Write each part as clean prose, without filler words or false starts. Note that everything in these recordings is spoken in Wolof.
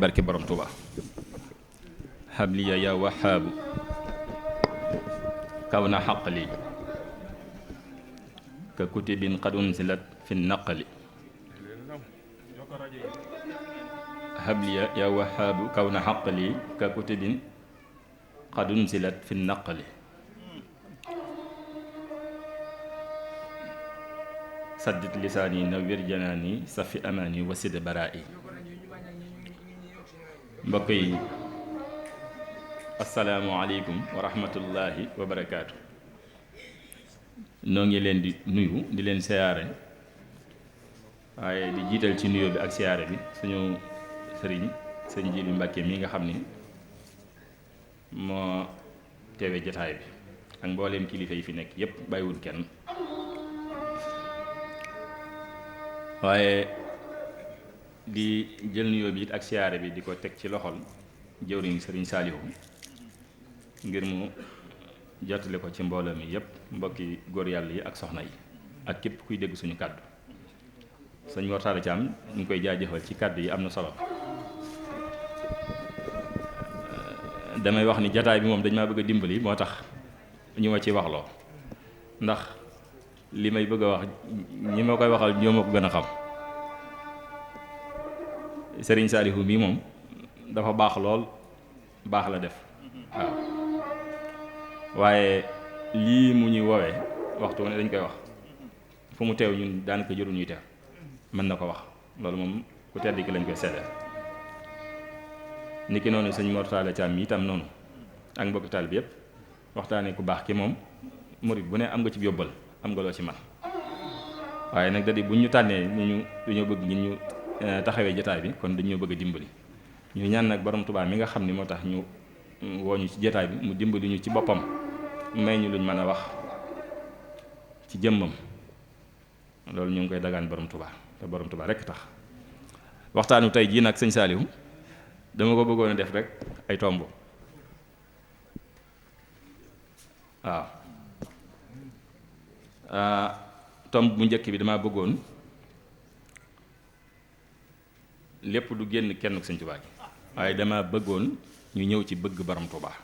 barke borom Tuuba habliya ya wahaabu kaw na xaqli ka kutubin qad unzilat fi naqli habliya ya wahaabu kaw na xaqli ka kutubin qad unzilat fi naqli saddit lisaani nawwir janaani safi amaani wasid baraa'i. mbokk yi asalaamualeykum wa rahmatullahi wa barakaatu. noo ngi leen di nuyu di leen siyaare waaye di jiital ci nuyoo bi ak siyaare bi suñu sëriñ sëñ Jiili Mbàkke mi nga xam ni moo teewe jataay bi ak mbooleem kilifa yi fi nekk yépp bàyyiwul kenn. waaye di jël nuyoo bi it ak siyaare bi di ko teg ci loxol jëwriñ sëriñ Saalihu ngir mu jottali ko ci mbooloo mi yépp mbokki góor yàlla yi ak soxna yi ak képp kuy dégg suñu kàddu. sëñ Mor Talla Thiam ñu ngi koy jaajëfal ci kàddu yi am na solo. damay wax ni jataay bi moom dañ maa bëgg a dimbali moo tax ñu ma ci waxloo ndax li may bëgg a wax ñi ma koy waxal ñoo ma ko gën a xam. sëriñ Saalihu mii moom dafa baax lool baax la def waaw waaye lii mu ñuy woowee waxtu ne dañ koy wax fu mu teew ñun daanaka jëru ñuy teew mën na ko wax loolu moom ku tedd ki lañ koy seddeel. niki noonu sëñ Mor Talla Thiam mi itam noonu ak mbokki taal bi yépp waxtaanee ku baax ki moom murit bu ne am nga ci yóbbal am nga loo ci man waaye nag da di bu ñu tànnee ni ñu bëgg ngir ñu taxawee jataay bi kon dañoo bëgg a dimbali ñu ñaan nag borom Tuubaa mi nga xam ni moo tax ñu wooñu ci jataay bi mu dimbali ñu ci boppam may ñu luñ mën a wax ci jëmmam loolu ñu ngi koy dagaan borom Tuubaa te borom Tuubaa rekk tax. waxtaanu tey jii nag sëñ Saalihu dama ko bëggoon a def rek ay tomb waaw tomb bu njëkk bi dama bëggoon lépp du génn kenn ku sëñ Tuubaa gi waaye dama bëggoon ñu ñëw ci bëgg borom Tuubaa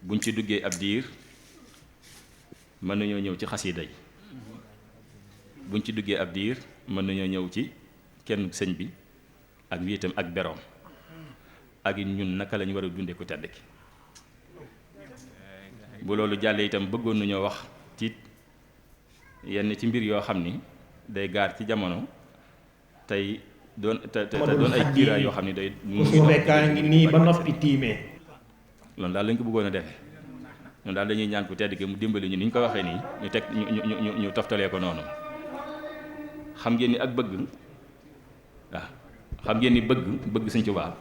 buñ ci duggee ab diir mën nañoo ñëw ci xasiida yi buñ ci duggee ab diir mën nañoo ñëw ci kenn sëñ bi ak wéetam ak beroom ak ñun naka lañu war a dundee ku tedd ki bu loolu jàllee itam bëggoon nañoo wax ci yenn ci mbir yoo xam ni day gaar ci jamono tey doon te doon ay kiiraay yoo xam ne day mu fi nekkaa ngi nii ba noppi tiimee loolu daal lañ ko bëggoon a defee ñun daal dañuy ñaan ku tedd ki mu dimbali ñu ni ñu ko waxee nii ñu teg ñu toftalee ko noonu. xam ngeen ni ak bëgg waaw xam ngeen ni bëgg Sëñ Tuubaa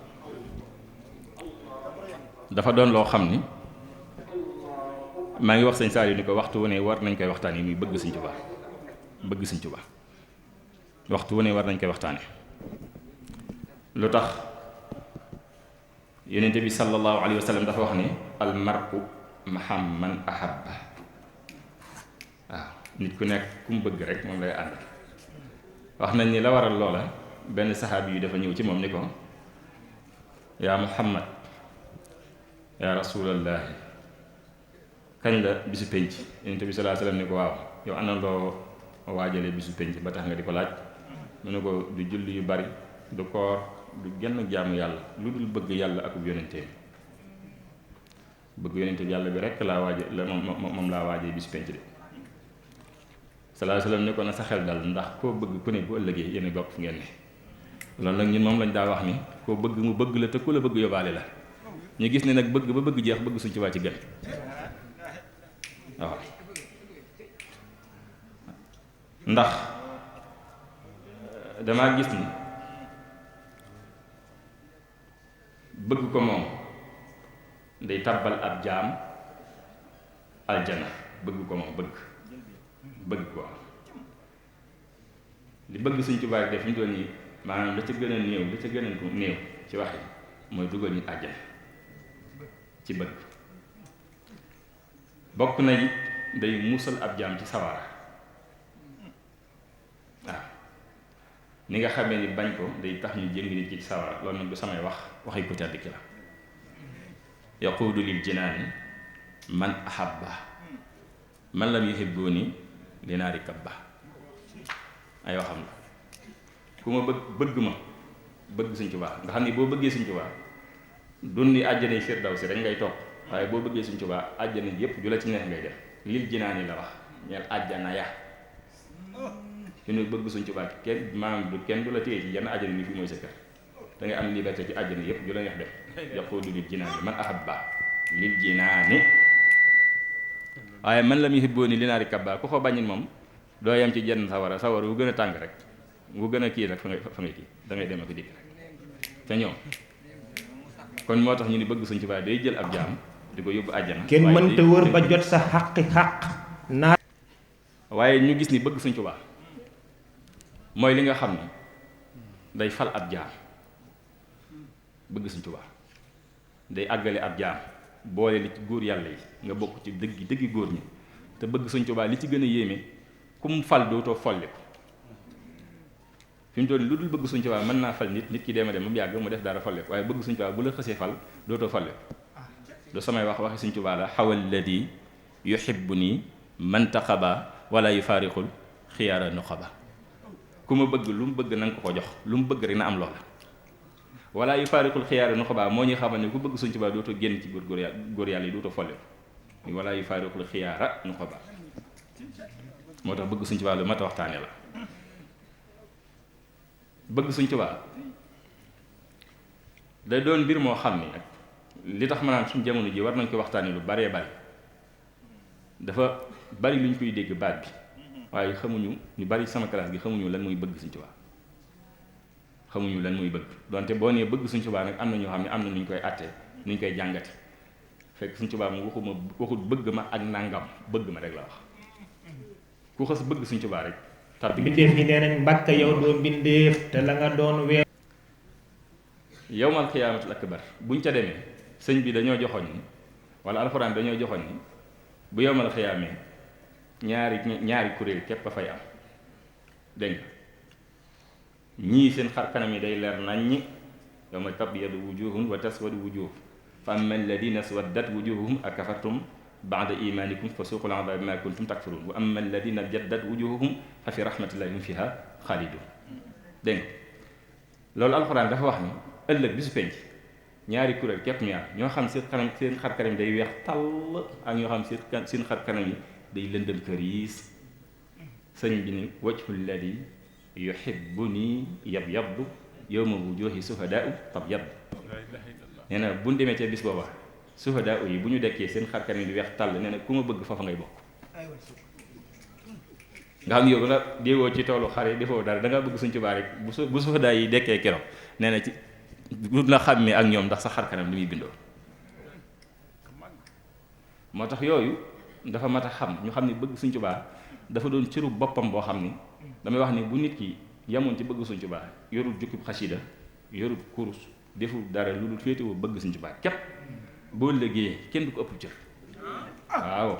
dafa doon loo xam ni maa ngi wax sëñ Saliou ni ko waxtu wu ne war nañ koy waxtaan yi muy bëgg Sëñ Tuubaa bëgg Sëñ Tuubaa waxtu wu ne war nañ koy waxtaane lu tax yonent bi sallallahu alayhi wa sallam dafa wax ni al mar'u ma'a man ahabba waaw nit ku nekk ku mu bëgg rek moom lay ànd. wax nañ ni la waral loola benn saxaabi yu dafa ñëw ci moom ni ko yaa Muhammad yaa Rasulallahi kañ la bisu penc yonent bi sallallahu alayhi wa sallam ni ko waaw yow ana loo waajale bisu penc ba tax nga di ko laaj mu ne ko du julli yu bari du koor du genn jaamu yàlla lu dul bëgg yàlla akub yonenteem bëgg yonente yàlla bi rekk laa waaje la moom laa waajee bisu penc de sallallahu alayhi wa sallam ne ko na sa xel dal ndax koo bëgg ku ne bu ëllëgee yéen bokk fu ngeen ne loolu nag ñun moom lañ daa wax ni koo bëgg mu bëgg la te ku la bëgg yóbbaale la ñu gis ne nag bëgg ba bëgg jeex bëgg Sëñ Tuubaa ci gën waaw ndax damaa gis ni bëgg ko moom day tàbbal ab jaam aljana bëgg ko moom bëgg ko li bëgg Sëñ Tuubaa def ñu doon nii maanaam la ca gën a néew ci wax yi mooy dugal ñu àjjana ci bëgg bokk na it day musal ab jaam ci sawara waaw ni nga xamee ni bañ ko day tax ñu jëng nit ci sawara loolu nag du samay wax waxi ko tedd ki la yaquudu lil jinaani man ahabba man lam yuhibbuni li naari kabba ay waxam la ku ma bëgg ma bëgg Sëñ Tuubaa nga xam ni boo bëggee Sëñ Tuubaa dun ni àjjana yi firdawsi rek ngay toog waaye boo bëggee Sëñ Tuubaa àjjana yépp ju la ci neex ngay def lil jinaani la wax ñeel àjjana ya fi nu bëgg Sëñ Tuubaa kenn maanaam du kenn du la téye ci yenn àjjana ni fii mooy sa kër da ngay am liberté ci àjjana yépp ju la neex def yaquudu lil jinaani man ahabba lil jinaani waaye man lam yuhibbuni li naari kabba ku ko bañin moom doo yem ci jenn sawara wu gën a tàng rek wu gën a kii rek fa ngay kii da ngay dem ak dikk rek te ñoom kon moo tax ñu ni bëgg Sëñ Tuubaa day jël ab jaam di ko yóbbu àjjana kenn mënta wër ba jot sa xaqi xaq naa waaye ñu gis ni bëgg Sëñ Tuubaa mooy li nga xam ni day fal ab jaam bëgg Sëñ Tuubaa day àggale ab jaam boole li ci góor yàlla yi nga bokk ci dëggi góor ñi te bëgg Sëñ Tuubaa li ci gën a yéeme ku mu fal dootoo folli ko fi mu toll lu dul bëgg Sëñ Tuubaa mën naa fal nit ki dema dem mu yàgg mu def dara folli ko waaye bëgg Sëñ Tuubaa bu la xësee fal dootoo folli ko du samay waxi Sëñ Tuubaa la xawal ladi yuhibbuni man taqaba wala yufaariqul xiyaara nuqaba ku ma bëgg lu mu bëgg na nga ko jox lu mu bëgg rek na am loola wala yufaariqul xiyaara nuqaba moo ñuy xamal ne ku bëgg Sëñ Tuubaa dootoo génn ci góor yàlla yi dootoo folli ko wala yufaariqul xiyaara nuqaba moo tax bëgg Sëñ Tuubaa lu mat a waxtaane la bëgg Sëñ Tuubaa day doon mbir moo xam ni nag li tax ma naan suñu jamono ji war nañ ko waxtaane lu baree bari dafa bari lu ñu koy dégg baat bi waaye xamuñu ñu bari sama classe gi xamuñu lan mooy bëgg Sëñ Tuubaa xamuñu lan mooy bëgg donte boo nee bëgg Sëñ Tuubaa nag am na ñoo xam ne am na nu ñu koy àttee nu ñu koy jàngate fekk Sëñ Tuubaa mu waxut bëgg ma ak nangam bëgg ma rek la wax ku xas bëgg Sëñ Tuubaa rek tabbi mbindeef yi nee nañ Mbàkke yow doo mbindeef te la nga doon weer yawmal xiyaamatul akbar buñ ca demee sëñ bi dañoo joxoñ ni wala alxuraan dañoo joxoñ ni bu yawmal xiyaamee ñaari kuréel képp a fay am dégg nga ñii seen xar kanam yi day leer naññi yawma tabyadu wujuhun wa taswadu wujuh fa amma alladina swaddat wujuhuhum akafartum ba'da imanikum fa suuqul adaabi bima kuntum takfurun wa amma alladina jaddat wujuhuhum fa fi rahmatillahi hum fiha xaalidun dégg nga loolu alxuraan dafa wax ni ëllëg bisu penc ñaari kuréel képp ñaar ñoo xam seen xar kanam day weex tàll ak ñoo xam seen xar kanam yi day lëndëm këriis sëñ bi ni wajhu lladi yuhibbuni yabyaddu yawma wujuhi suhadaa'u tabyaddu nee na bu ñu demee ca bis booba suhadaa'u yi bu ñu dekkee seen xar kanam yi di weex tàll nee na ku ma bëgg foofa ngay bokk nga xam ne yow la déewoo ci toolu xare defoo dara da nga bëgg Sëñ Tuubaa rek bu suhadaa yi dekkee keroog nee na ci lu la xàmmee ak ñoom ndax sa xar kanam li muy bindoo moo tax yooyu dafa mat a xam ñu xam ne bëgg Sëñ Tuubaa dafa doon cëru boppam boo xam ni damay wax ni bu nit ki yamoon ci bëgg Sëñ Tuubaa yorul jukkib xasida yorul kurus deful dara lu dul féetewoo bëgg Sëñ Tuubaa képp boo liggéeyee kenn du ko ëpp cër waaw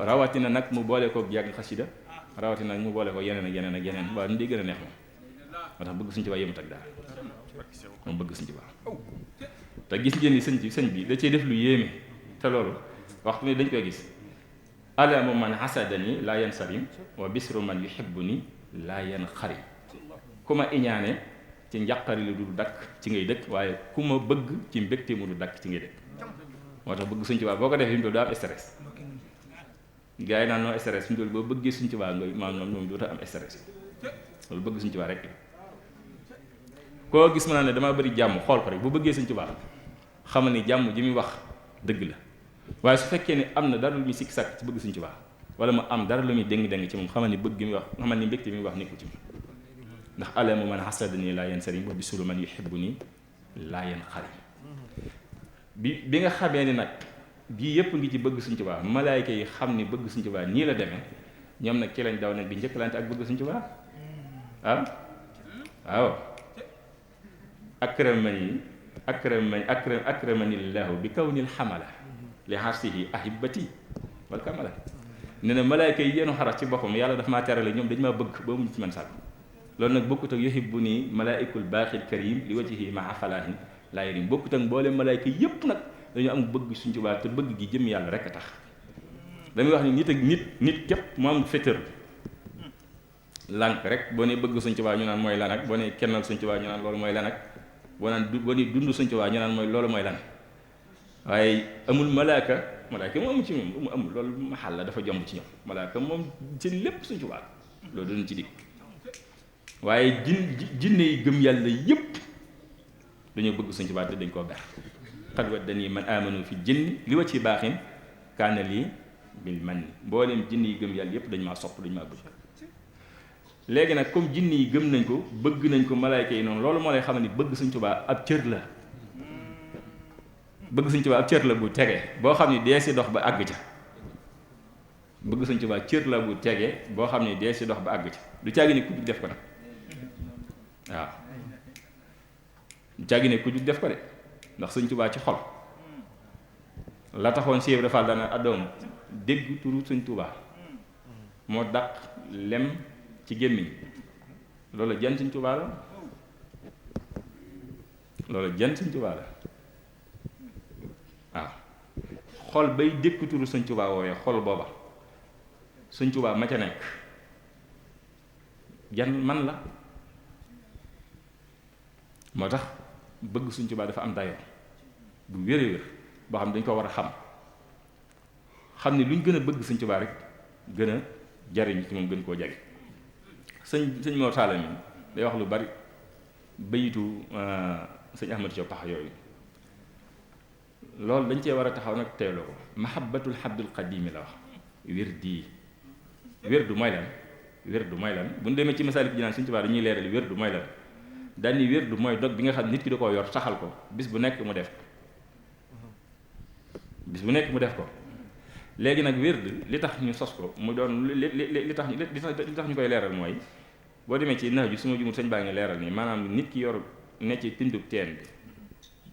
rawatina nag mu boole ko jàng xasida rawatina nag mu boole ko yeneen ak yeneen ak yeneen waaw ni day gën a neex moom moo tax bëgg Sëñ Tuubaa yemut ak dara moom bëgg Sëñ Tuubaa te gis ngeen ni sëñ bi da cee def lu yéeme te loolu waxtu ne dañ koy gis alamu man hasadani laa yansarim wa bisru man yuhibbuni laa yanxarim ku ma iñaane ci njàqari lu dul dakk ci ngay dëkk waaye ku ma bëgg ci mbégte mu dul dakk ci ngay dëkk moo tax bëgg Sëñ Tuubaa boo ko defee fi mu toll doo am stress gars yi naan noo stress fi mu toll boo bëggee Sëñ Tuubaa nga maanaam moom doota am stress loolu bëgg Sëñ Tuubaa rek koo gis ma naa ne damaa bëri jàmm xool ko rek bu bëggee Sëñ Tuubaa xamal ni jàmm ji muy wax dëgg la waaye su fekkee ne am na dara lu muy sikki sàkk ci bëgg Sëñ Tuubaa wala mu am dara lu muy déng-déng ci moom xamal ni bëgg gi muy wax xamal ni mbégte mi muy wax nekkul ci moom ndax alamu man hasadani laa yansarim wa bisuru man yuhibbuni laa yanxarim bi nga xamee ni nag bii yëpp ngi ci bëgg Sëñ Tuubaa malaayka yi xam ni bëgg Sëñ Tuubaa nii la demee ñoom nag ci lañ daw nag bi njëkkalante ak bëgg Sëñ Tuubaa waaw akramanillahu bi kawnil xamala li harsihi ahibati wal kamala nee na malaayka yi yéenu xaras ci boppam yàlla daf maa terale ñoom dañu maa bëgg ba mu ci man sàkk loolu nag bokkut ak yuhibbu nii malaa'ikul baaxil karim li wajhihi maa falaahin laa yarim bokkut ak mboolem malaayka yépp nag dañu am bëgg Sëñ Tuubaa te bëgg gi jëm yàlla rek a tax damay wax ni nit ak nit képp mu am fétër lànk rek boo nee bëgg Sëñ Tuubaa ñu naan mooy lan ak boo nee kennal Sëñ Tuubaa ñu naan loolu mooy lan ak boo nee dund Sëñ Tuubaa ñu naan mooy loolu mooy lan waaye amul malaaka moom amu ci moom amul loolu maxal la dafa jomb ci ñoom malaaka moom seen lépp Sëñ Tuubaa loolu danañ ci dikk waaye jinne yi gëm yàlla yépp dañoo bëgg Sëñ Tuubaa te dañ koo ber xad waddanii man amanu fi jinni li wa ci baaxin kaana lii bil man mbooleem jinne yi gëm yàlla yépp dañ maa sopp dañ maa bëgg léegi nag comme jinne yi gëm nañ ko bëgg nañ ko malaayka yi noonu loolu moo lay xam ne bëgg Sëñ Tuubaa ab cër la bëgg Sëñ Tuubaa ab cër la bu tege boo xam ne dee si dox ba àgg ca bëgg Sëñ Tuubaa cër la bu tege boo xam ne dee si dox ba àgg ca du caagi ne ku jug def ko nag waaw du caagi ne ku jug def ko de ndax Sëñ Tuubaa ci xol la taxoon Cheikh Ibra Fall dana addoom dégg turu Sëñ Tuubaa moo daq lem ci gémmiñ loolu jën Sëñ Tuubaa la loolu jën Sëñ Tuubaa la waaw xol bay dégg turu Sëñ Tuubaa woowee xol booba Sëñ Tuubaa ma ca nekk jan man la moo tax bëgg Sëñ Tuubaa dafa am dayoo bu wér boo xam ne dañ ko war a xam ne lu ñu gën a bëgg Sëñ Tuubaa rek gën a jariñ ci moom gën koo jage sëñ Mor Talla mi day wax lu bari bayitu sëñ Ahmad Thiaw Pax yooyu loolu dañ cee war a taxaw nag teeloo ko mahabbatul habdul qadimi la wax wérdu mooy lan bu ñu demee ci Masaalikul Jinaan Sëñ Tuubaa dañuy leeral wérdu mooy lan daal ni wérdu mooy dog bi nga xam nit ki da koo yor saxal ko bis bu nekk mu def ko léegi nag wérdu li tax ñu sos ko mu doon li tax ñu koy leeral mooy boo demee ci nax ju su ma jumul sëñ baa ngi leeral nii maanaam nit ki yor ne ci pindub teen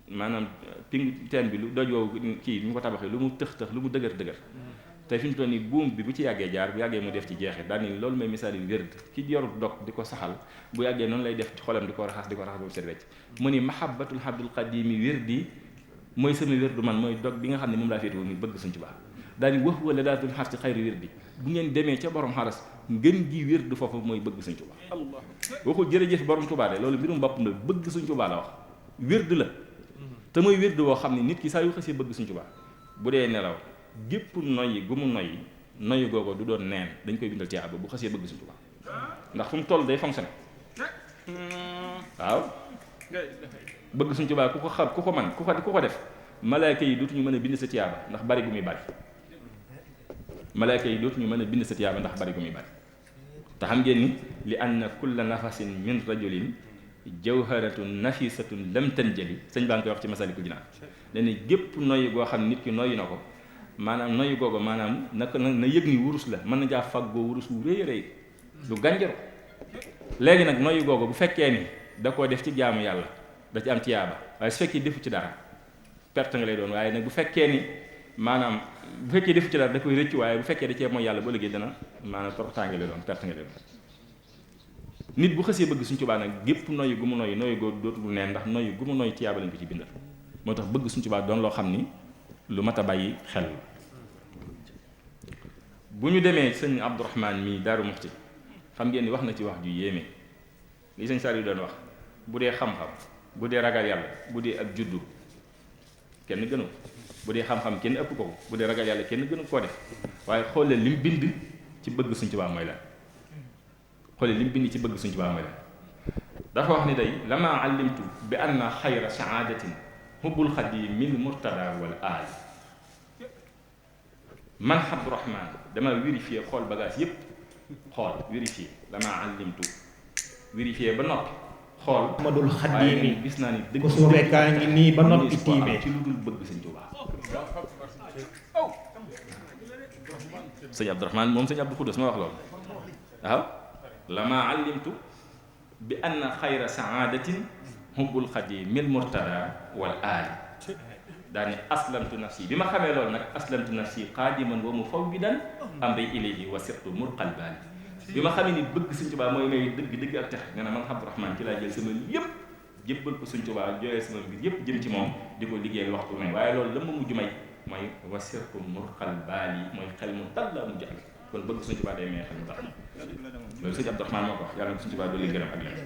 bi maanaam pindu teen bi lu doj woowu kii ñu ko tabaxee lu mu tëx lu mu dëgër te fi mu toll nii buum bi bu ci yàggee jaar bu yàggee mu def ci jeexee daal ni loolu mooy misaal yu wérd ki yorut dog di ko saxal bu yàggee noonu lay def ci xolam di ko raxas ba mu set wecc mu ni mahabbatul habdul qadimi wérdi mooy sama wérdu man mooy dog bi nga xam ne moom laa féetewoo ni bëgg Sëñ Tuubaa daal ni wax wala daatul xar ci xayri wérdi bu ngeen demee ca borom xaras ngeen gi wérdu foofu mooy bëgg Sëñ Tuubaa waxul jërëjëf borom Tuubaa de loolu mbirum boppam la bëgg Sëñ Tuubaa la wax wérdu la te mooy wérdu woo xam ne nit ki saa yu xasee bëgg Sëñ Tuubaa bu dee nelaw gépp noyyi gu mu noyyi googu du doon neen dañ koy bindal tiyaaba bu xasee bëgg Sëñ Tuubaa ndax fu mu toll day fonctionné waaw bëgg Sëñ Tuubaa ku ko xam ku ko man ku ko def malaayka yi dootuñu mën a bind sa tiyaaba ndax bari gu muy bari malaayka yi dootuñu mën a bind sa tiyaaba ndax bari gu muy bari te xam ngeen ni li anna kulla nafasin min rajulin jawharatun nafisatun lam tanjali sëñ baa ngi koy wax ci Masaalikul Jinaan ne gépp noyyi goo xam nit ki noyyi na ko maanaam noyyi googu maanaam na yëg ni wurus la mën na jaa faggoo wurus wu rëy rëy lu gànjaru léegi nag noyyi googu bu fekkee ni da koo def ci jaamu yàlla da ci am tiyaaba waaye su fekkee defu ci dara perte nga lay doon waaye nag bu fekkee ni maanaam bu fekkee defu ci dara da koy rëcc waaye bu fekkee da cee mooy yàlla ba léegi dana maanaam toroxtaange lay doon perte nga lay doon nit bu xësee bëgg Sëñ Tuubaa nag gépp noyyi gu mu noyyi googu dootul neen ndax noyyi gu mu noyyi tiyaaba lañ ko ci bindal moo tax bëgg Sëñ Tuubaa doon loo xam ni lu mat a bàyyi xel bu ñu demee sëñ Abdourahman mii Daaru Muxti xam ngeen ni wax na ci wax ju yéeme li sëñ Saar yu doon wax bu dee xam-xam bu dee ragal yàlla bu dee ak juddu kenn gënu bu dee xam-xam kenn ëpp ko bu dee ragal yàlla kenn gënu koo def waaye xoolee lim bind ci bëgg Sëñ Tuubaa mooy lan xoolee lim bind ci bëgg Sëñ Tuubaa mooy lan dafa wax ni day lama allimtu bi anna xayra saadatin hubbul xadimil murtada wal aal man Abdourahman dama vérifié xool bagage yépp xool vérifié lama allimtu vérifié ba noppi xool Ahmadul Xadimi gis naa ni dëgg ko suurekaa ngi nii ba noppi tiimee ci lu dul bëgg Sëñ Tuubaa sëñ Abdourahman moom sëñ Abdou Xuddus ma wax loolu waaw lama allimtu bi anna xayra saadatin hubbul xadimil murtada wal aali daani aslamtu nafsi bi ma xamee loolu nag aslamtu nafsi qaadiman wa mufawwidan amri ilayhi wa sirtu murqal baali bi ma xamee ni bëgg Sëñ Tuubaa mooy may dëgg ak texe nga ne man Abdourahmane ci laa jël sama yépp jébbal ko Sëñ Tuubaa jooyee sama mbir yépp jëm ci moom di ko liggéeyal waxtu may waaye loolu la ma mujj may mooy wasirku murqal baal yi mooy xel mu dal la mujj ak kon bëgg Sëñ Tuubaa day may xel mu dal loolu Sëñ Abdourahmane moo ko wax yàlla na ko Sëñ Tuubaa doole gërëm ak leen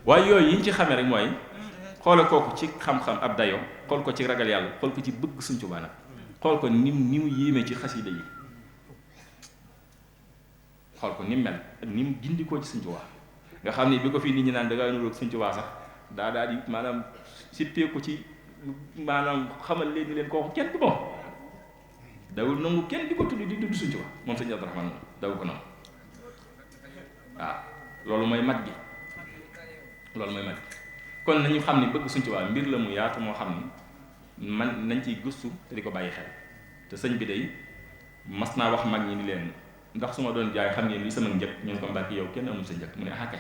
waaye yooyu yi ñu ci xamee rek mooy xoolal kooku ci xam-xam ab dayo xool ko ci ragal yàlla xool ko ci bëgg Sëñ Tuubaa nag xool ko ni mu yéeme ci xasida yi xool ko ni mu mel ak ni mu gindikoo ci Sëñ Tuubaa nga xam ni bi ko fii nit ñi naan da ngaa nuroog Sëñ Tuubaa sax daa di maanaam sittee ko ci maanaam xamal leen ni leen kooku kenn du moom dawul nangu kenn di ko tudd di tudd Sëñ Tuubaa moom Sëñ Abdourahmane moom daw ko nangu waaw loolu mooy mat gi loolu mooy mat gi kon nañu xam ni bëgg Sëñ Tuubaa mbir la mu yaatu moo xam ni man nañ ciy gëstu te di ko bàyyi xel te sëñ bi day mas naa wax mag ñi ni leen ndax su ma doon jaay xam ngeen li sama njëg ñu ne ko Mbàkke yow kenn amul sa njëg mu ne ah kay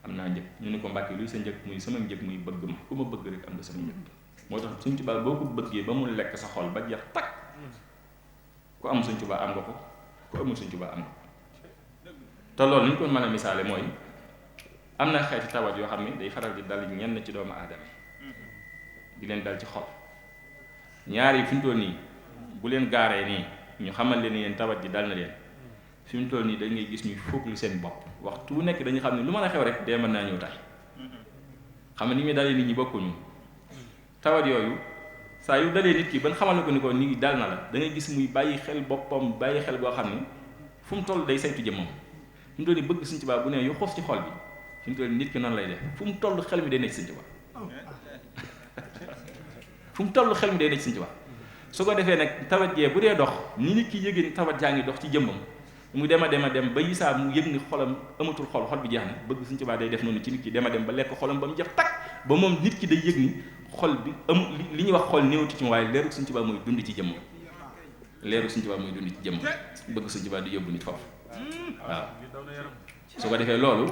am naa njëg ñu ne ko Mbàkke luy sa njëg muy sama njëg muy bëgg ma ku ma bëgg rek am nga sama njëg moo tax Sëñ Tuubaa boo ko bëggee ba mu lekk sa xol ba jeex takk ku am Sëñ Tuubaa am nga ko ku amul Sëñ Tuubaa am nga ko te loolu li ñu ko mën a misaale mooy am na xeeti tawat yoo xam ne day faral di dal ñenn ci doomu aadama di leen dal ci xol ñaar yi fi mu toll nii bu leen gaaree nii ñu xamal leen ni leen tawat ji dal na leen fi mu toll nii da ngay gis ñuy fooglu seen bopp waxtu wu nekk dañu xam ne lu mën a xew rek dee mën naa ñëw tay xam nga ni muy dalee nit ñi bokkuñu tawat yooyu saa yu dalee nit ki ban xamal na ko ni ko nii dal na la da ngay gis muy bàyyi xel boppam bàyyi xel boo xam ne fu mu toll day saytu jëmmam fi mu toll nii bëgg Sëñ Tuubaa bu ne yu xoos ci xol bi fi mu toll nii nit ki noonu lay def fu mu toll xel mi day nekk Sëñ Tuubaa fu mu toll xel mi day nekk Sëñ Tuubaa su ko defee nag tawat jee bu dee dox ni nit ki yëgee ni tawat jaa ngi dox ci jëmmam mu dem ba yisaa mu yëg ni xolam amatul xol bi jeex na bëgg Sëñ Tuubaa day def noonu ci nit ki dem ba lekk xolam ba mu jeex takk ba moom nit ki day yëg ni xol bi amul li ñuy wax xol néewti ci moom waaye leeru Sëñ Tuubaa mooy dund ci jëmmam leeru Sëñ Tuubaa mooy dund ci jëmmam bëgg Sëñ Tuubaa di yóbbu nit foofu waaw su ko defee loolu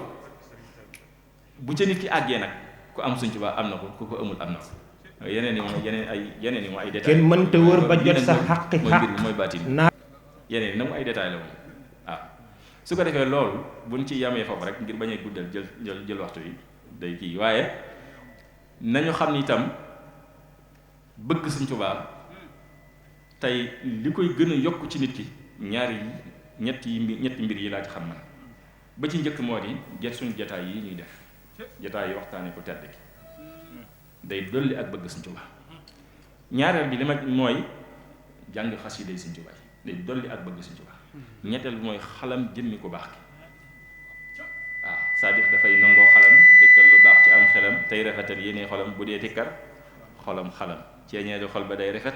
bu ca nit ki àggee nag ku am Sëñ Tuubaa am na ko ku ko amul am na ko yeneen yi moom ay détails kenn mënta wër ba jot sa xaqi mooy mbir bi mooy baatin yeneen yi nag mu ay détails la moom waaw su ko defee loolu buñ ci yamee foofu rek ngir bañ a guddal jël waxtu yi day kii waaye nañu xam ni itam bëgg Sëñ Tuubaa tey li koy gën a yokk ci nit ki ñetti mbir yi laa ci xam man ba ci njëkk moo di suñu jataay yi ñuy def jataay yi waxtaane ko tedd ki day dolli ak bëgg Sëñ Tuubaa ñaareel bi li ma mooy jàng xasida Sëñ Tuubaa day dolli ak bëgg Sëñ Tuubaa ñetteel bi mooy xalam jëmmi ko baax ki waaw c'est-à-dire dafay nangoo xalam dëkkal lu baax ci am xelam tey rafetal yéene xolam bu dee tikkar xolam xalam ceeñeeri xol ba day rafet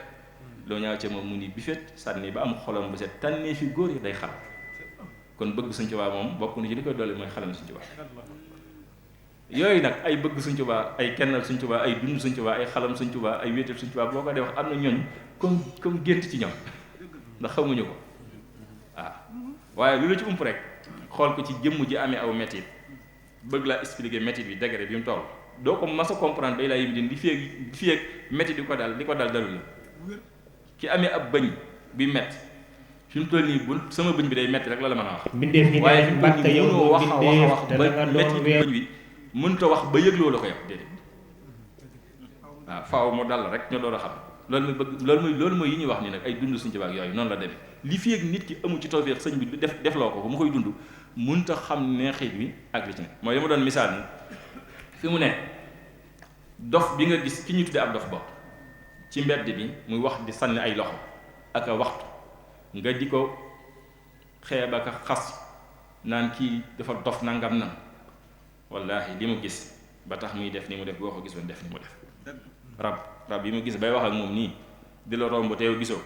loo ñaaw ca moom mu ni bifet sànni ba am xolam bu set tànnee fi góor yi day xalam kon bëgg Sëñ Tuubaa moom bokk na ci li koy dolli mooy xalam Sëñ Tuubaa yooyu nag ay bëgg Sëñ Tuubaa ay kennal Sëñ Tuubaa ay dund Sëñ Tuubaa ay xalam Sëñ Tuubaa ay wéetal Sëñ Tuubaa boo ko dee wax am na ñooñ comme gént ci ñoom ndax xamuñu ko waaw waaye lu la ci ump rek xool ko ci jëmm ji amee aw métit bëgg laa expliquer métit bi degré bi mu toll doo ko mas a comprendre day laa yim din di fi métit di ko dal dalul la ki amee ab bëñ bi métti fi mu toll nii bu sama bëñ bi day métti rek la mën a wax waaye fi mu toll nii mënoo wax ba métti bëñ bi mënta wax ba yëgloo la ko yow déedéet waaw faaw mu dal rek ñoo doon a xam loolu mooy yi ñuy wax ni nag ay dund Sëñ Tuubaa ak yooyu noonu la demee li fi ak nit ki amu ci tawfeex sëñ bi def loo ko mu koy dund mënta xam neexit bi ak li ci ne mooy li ma doon misaal ni fi mu ne dof bi nga gis ki ñu tuddee ab dof bopp ci mbedd bi muy wax di sànni ay loxo ak a waxtu nga di ko xeeb ak a xas naan kii dafa dof nangam nan wallaahi li mu gis ba tax muy def ni mu def boo ko gisoon def ni mu def rab yi mu gis bay wax ak moom nii di la romb teew gisoo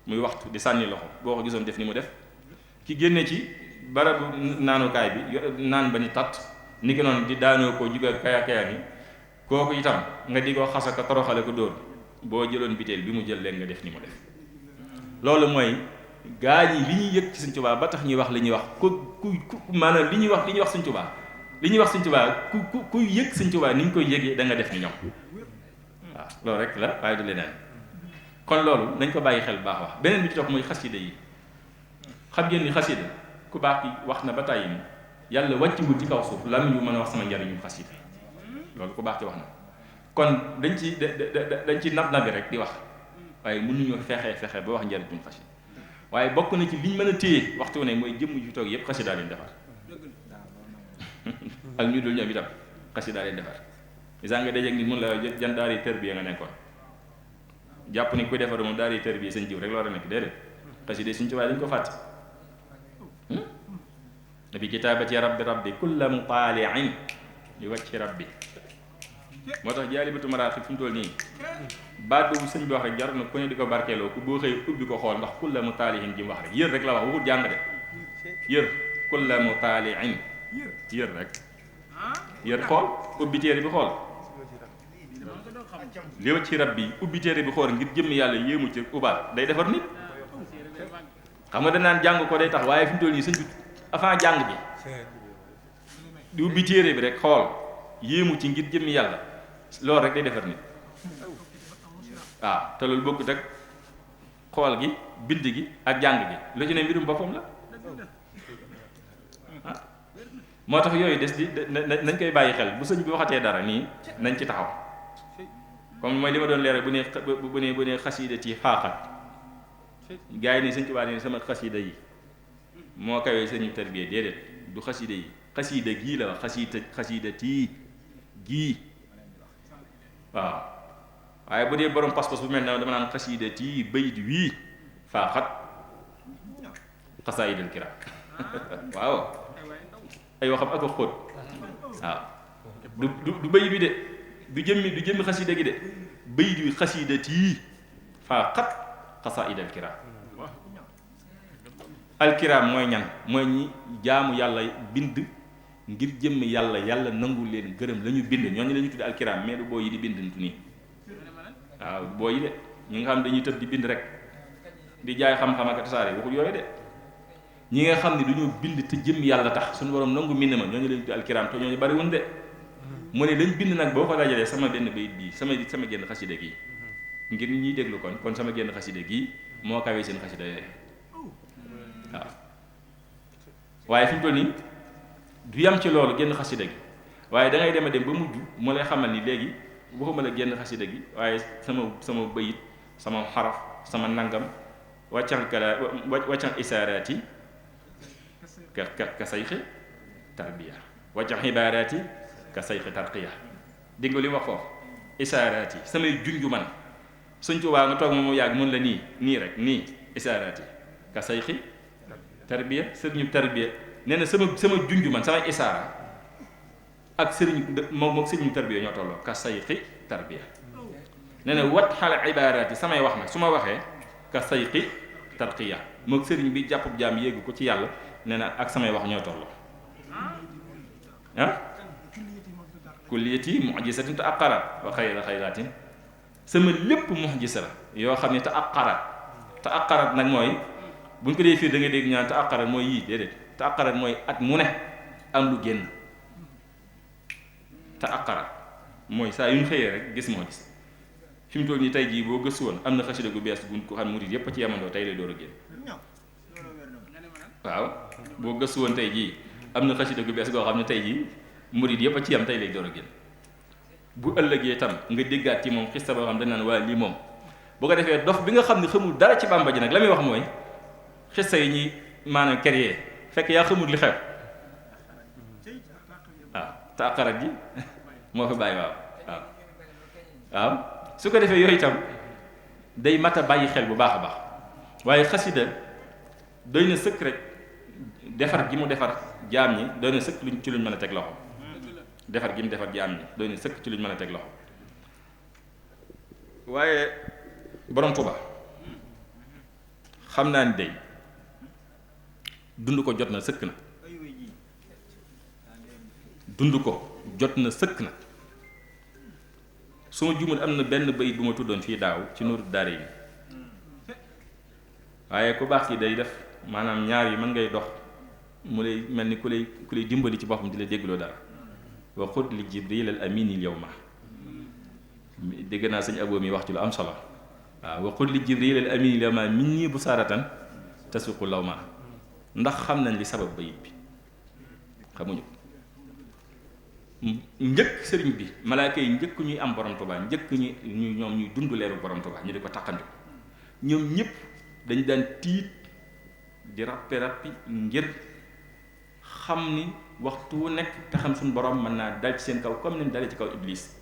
muy waxtu di sànni loxo boo ko gisoon def ni mu def ki génne ci barabu naanukaay bi naan ba ni tat ni ki noonu di daanoo ko juga kaya ni kooku itam nga di ko xasaka toroxale ko dóor boo jëloon biteel bi mu jël leen nga def ni mu def loolu mooy gaa ñi li ñuy yëg ci Sëñ Tuubaa ba tax ñuy wax li ñuy wax ku maanaam li ñuy wax Sëñ Tuubaa li ñuy wax Sëñ Tuubaa ku yëg Sëñ Tuubaa ni ñu koy yëgee da nga def ni ñoom waaw loolu rek la waaye du leneen kon loolu nañ ko bàyyi xel baax wax beneen bi ci topp mooy xasida yi xam ngeen ni xasida ku baax ki wax na ba tàyyi ni yàlla wàcciwul ci kaw suuf lan ñu mën a wax sama njariñu xasida loolu ku baax ki wax na kon dañ ci nab nabi rek di wax waaye mënuñu fexe ba wax njariñu xasida waaye bokk na ci liñ mën a téye waxtu ne mooy jëmm ju toog yëpp xasida leen defar ak ñu dul ñoom itam xasida leen defar isa nga dajeeg nit mun la jan daari tërbiya nga nekkoon jàpp ni kuy defar moom daari tërbiya seen jiw rek la war a nekk déedéet xasida suñ ci waaye dañ ko fàtte bi kitaabati rabbi kulla mutaali'in li wajhi rabbi moo tax jaalibatu maraaxib fi mu toll nii baat boobu sëñ bi wax rek jar na ku ne di ko barkeeloo ku boo xëy ubbi ko xool ndax kulla mutaali'in ji mu wax rek yër rek la wax waxut jàng de yër kulla mutaali'in yër rek yër xool ubbi téere bi xool li wajhi rabbi ubbi téere bi xool ngir jëmm yàlla yéemu ci ubaat day defar nit xam nga danaan jàng ko day tax waaye fi mu toll nii sëñ bi avant jàng bi di ubbi téere bi rek xool yéemu ci ngir jëmmi yàlla loolu rek day defar nit waaw te loolu bokkut ak xool gi bind gi ak jàng gi lu ci ne mbirum boppam la moo tax yooyu des di nañ koy bàyyi xel bu sëñ bi waxatee dara nii nañ ci taxaw comme mooy li ma doon leeral bu ne xasida ci xaaxat gaa yi nii sëñ Tuubaa nii sama xasida yi moo kawee sëñu tarbiya déedéet du xasida yi xasida gii la wax xasida tii gii waaw waaye bu dee borom pas-pas bu mel ne dama naan xasida tii bayit wii faaxat xasaayidal kiraam waaw ay waxam ak a xóot waaw du bayit bi de du jëmmi xasida gi de bayit wi xasida tii faaxat xasaayidal kiraam alkiraam mooy ñan mooy ñi jaamu yàlla bind ngir jëmm yàlla nangu leen gërëm la ñu bind ñooñu la ñu tudde alkiraam mais du boo yi di bindantu nii waaw boo yi de ñi nga xam dañuy tëb di bind rek di jaay xam-xam ak tasaare waxul yooyu de ñi nga xam ne dañoo bind te jëmm yàlla tax suñu borom nangu mbind ma ñooñu la ñu tudde alkiraam te ñooñu bariwun de mu ne lañ bind nag boo ko dajalee sama benn bayit bii sama génn xasida gii ngir ñuy déglu kon sama génn xasida gii moo kawee seen xasida yooyu waaw waaye fi mu toll nii du yam ci loolu génn xasida gi waaye da ngay dem ba mujj mu lay xamal ni léegi waxuma la génn xasida gi waaye sama bayit sama xaraf sama nangam waccan isaaraati ka sayxi tarbiya waccan ibaaraati ka sayxi tarqiya dégg nga li wax foofu isaaraati samay junju man Sëñ Tuubaa nga toog moom yàgg mun la nii rek nii isaaraati ka sayxi tarbiya sëriñu tarbiya nee na sama junju man samay isaara ak moom sëriñu tarbiya ñoo tolloo ka sayxi tarbiya nee na wat xale ibaaraat yi samay wax nag su ma waxee ka sayxi tarqiya moom sëriñ bi jàppub jaam yéegu ko ci yàlla nee na ak samay wax ñoo tolloo kulliyati mu'jizatin te aqarat wa xayra xayraatin sama lépp mu'jiza la yoo xam ne te aqarat nag mooy bu ñu ko dee fii da ngay dégg ñaan te aqarat mooy yii déedéet te aqarat mooy at mu ne am lu génn te aqarat mooy saa yu ñu xëyee rek gis moo gis fi mu toll nii tey jii boo gëstu woon am na xasida gu bees gu ko xam murid yépp a ci yemandoo tey lay door a génn waaw boo gëstu woon tey jii am na xasida gu bees goo xam ne tey jii murid yépp a ci yem tey lay door a génn bu ëllëgee tam nga déggaat ci moom xista boo xam dañ naan waa lii moom boo ko defee dof bi nga xam ne xamul dara ci Bàmba ji nag la muy wax mooy xista yi ñuy maanaam créer fekk yaa xamul li xew waaw te aqarat ji moo fa bàyyi waaw su ko defee yooyu itam day mat a bàyyi xel bu baax a baax waaye xasida doy na sëkk rek defar gi mu defar jaam ñi doy na sëkk ci luñ mën a teg loxo defar gi mu defar jaam ñi doy na sëkk ci luñ mën a teg loxo waaye borom Tuuba xam naa ni day dund ko jot na sëkk na dund ko jot na sëkk na su ma juumul am na benn bayit bu ma tuddoon fii daaw ci Nuuru Daarayni waaye ku baax ki day def maanaam ñaar yi mën ngay dox mu lay mel ni ku lay dimbali ci boppam di la déggloo dara wa xud li Jibril al amin al yawma dégg naa sëñ Abo mi wax ci lu am solo waaw wa xud li Jibril al amin al yawma minni bu saaratan tasuqu lawma ndax xam nañ li sabab bayit bi xamuñu ko njëkk sëriñ bi malaaka yi njëkk ñuy am borom Tuubaa njëkk ñoom ñuy dund leeru borom Tuubaa ñu di ko taqandi ñoom ñëpp dañ daan tiit di rappi ngir xam ni waxtu wu nekk te xam suñu borom mën naa dal ci seen kaw comme ni mu dalee ci kaw iblis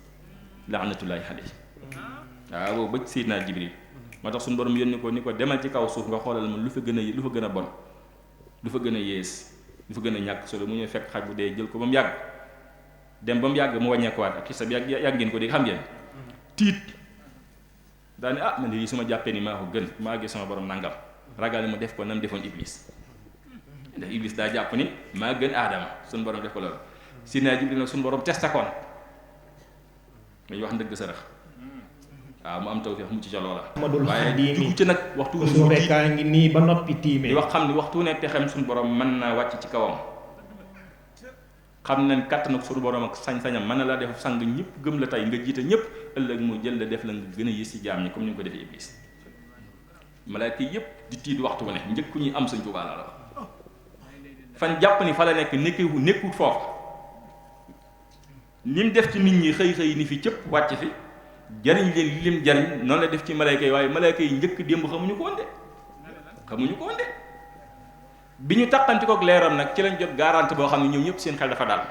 laanatullaahi alayhi waaw ba Seydina Jibril moo tax suñu borom yónni ko ni ko demal ci kaw suuf nga xoolal ma lu fa gën a bon lu fa gën a yées lu fa gën a ñàkk solo mu ñëw fekk xaj bu dee jël ko ba mu yàgg dem ba mu yàgg mu wàññeekuwaat ak xisa bi yàgg ngeen ko dégg xam ngeen tiit daane man lii su ma jàppee ni maa ko gën maa gis sama borom nangam ragal mu def ko nam defoon iblis ndax iblis daa jàpp ni maa gën aadama suñu borom def ko loolu Seydina Jibril nag suñu borom testakoon muy wax ndëgg sërëx waaw mu am tawfeex mu ci ca loola waaye dugg ci nag waxtu su rekkaa ngi nii ba noppi tiimee di wax xam ni waxtu ne pexem suñu borom mën naa wàcc ci kawam xam nañ kàttan ak suñu borom ak sañ-sañam mën na laa def sang ñëpp gëm la tey nga jiite ñëpp ëllëg mu jël la def la nga gën a yées ci jaam ñi comme ni nga ko defee iblis malaaka yëpp di tiit waxtu wu ne njëkk ñuy am Sëñ Tuubaa la fan jàpp ni fa la nekk nekkut foofu ni mu def ci nit ñi xëy ni fi cëpp wàcc fi jariñ leen li lim jariñ noonu la def ci malaaka yi waaye malaaka yi njëkk démb xamuñu ko woon de bi ñu taqanti kook leeram nag ci lañ jot garanti boo xam ne ñoom ñëpp seen xel dafa daal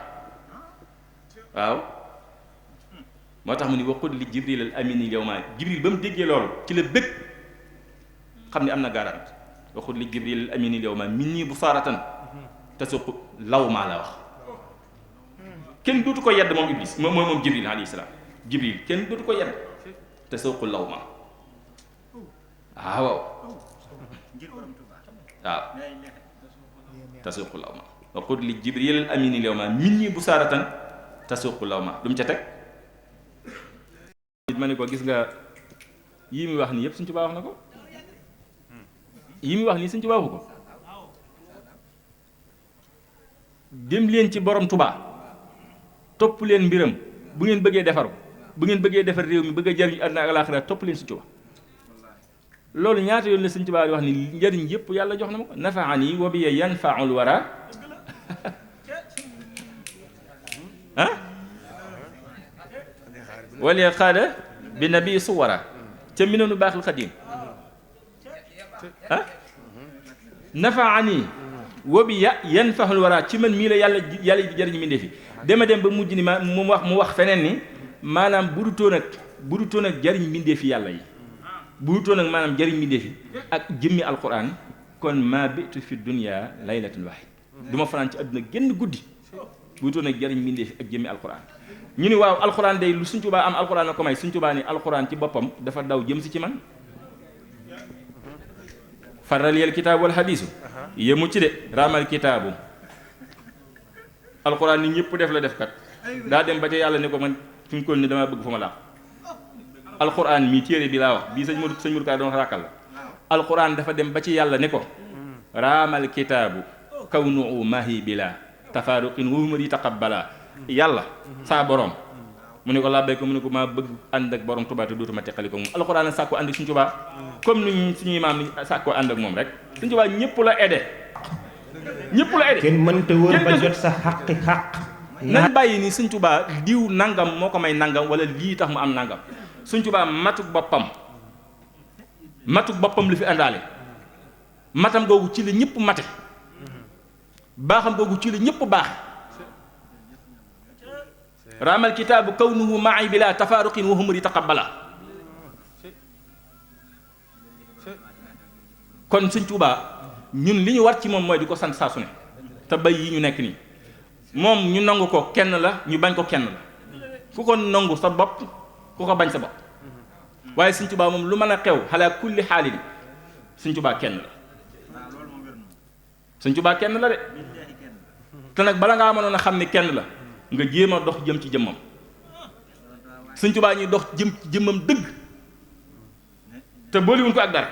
waaw moo tax mu ni waqul li Jibril al amini yawma Jibril ba mu déggee loolu ci la bëgg xam ne am na garanti waqul li Jibril al amini yawma minni busaaratan tasuqu law maa la wax kenn dootu ko yedd moom iblis moom Jibril alayhi salaam Jibril kenn dootu ko yedd tasuqu law ma waaw tasuqu law ma waqul li Jibril al amini yawma minni busaaratan tasuqu law ma lu mu ca teg ma ne ko gis nga yii muy wax nii yëpp Sëñ Tuubaa wax na ko yii muy wax nii Sëñ Tuubaa waxu ko dem leen ci borom Tuubaa topp leen mbiram bu ngeen bëggee defaru bu ngeen bëggee defar réew mi bëgg a jariñ àddina ak alaaxira topp leen Sëñ Tuubaa loolu ñaata yoon la Sëñ Tuubaa di wax ni njariñ yëpp yàlla jox na ma ko nafaani wa biya yanfaul wara wala xaada bi nabi suwara ca Minanu Baaxil Xadiim nafaani wa biya yanfaul wara ci man mii la yàlla jariñ mi ndefi dem ba mujj ni mu wax feneen ni maanaam bu dutoon ak jariñ mbindeefi yàlla yi bu dutoon ak maanaam jariñ mbindeefi ak jëmmi alquran kon ma bitu fi dunya laylatul wahid du ma fanaan ci àdduna génn guddi bu dutoon ak jariñ mbindeefi ak jëmmi alquran ñu ni waaw alquran day lu Sëñ Tuubaa am alquran na ko may Sëñ Tuubaa ni alquran ci boppam dafa daw jëm si ci man faral yel kitaabu wal hadiisu yemu ci de raamal kitaabu alquran ni ñëpp def la def kat daa dem ba ca yàlla ne ko man fi mu ko ni damaa bëgg fa ma laax alquran mii téere bi laa wax bii sëñ Modou Ka doon ràkkal la alquran dafa dem ba ci yàlla ne ko raamal kitaabu kawnu mahi bila tafaaruqin wumari taqabbala yàlla saa borom mu ne ko làbbay ko mu ne ko maa bëgg ànd ak borom Tuubaa te dootuma teqali ko moom alquran sàkko ànd ak Sëñ Tuubaa comme ni suñuy maam ni sàkko ànd ak moom rek Sëñ Tuubaa ñëpp la aidé kenn mënta wër ba jot sa xaqi xaq nañ bàyyi ni Sëñ Tuubaa diw nangam moo ko may nangam wala lii tax mu am nangam Sëñ Tuubaa matuk boppam lu fi àndaale matam googu ci la ñëpp mate baaxam googu ci la ñëpp baax raamal kitaabu kawnuhu ma'i bila tafaaruqin wa humri taqabbala kon Sëñ Tuubaa ñun li ñu war ci moom mooy di ko sant saa su ne te bay yi ñu nekk nii moom ñu nangu ko kenn la ñu bañ ko kenn la ku ko nangu sa bopp ku ko bañ sa bopp waaye Sëñ Tuubaa moom lu mën a xew xalaa kulli xaalin Sëñ Tuubaa kenn la Sëñ Tuubaa kenn la de te nag bala ngaa mënoon a xam ni kenn la nga jéem a dox jëm ci jëmmam Sëñ Tuubaa ñuy dox jëm ci jëmmam dëgg te booliwuñ ko ak dara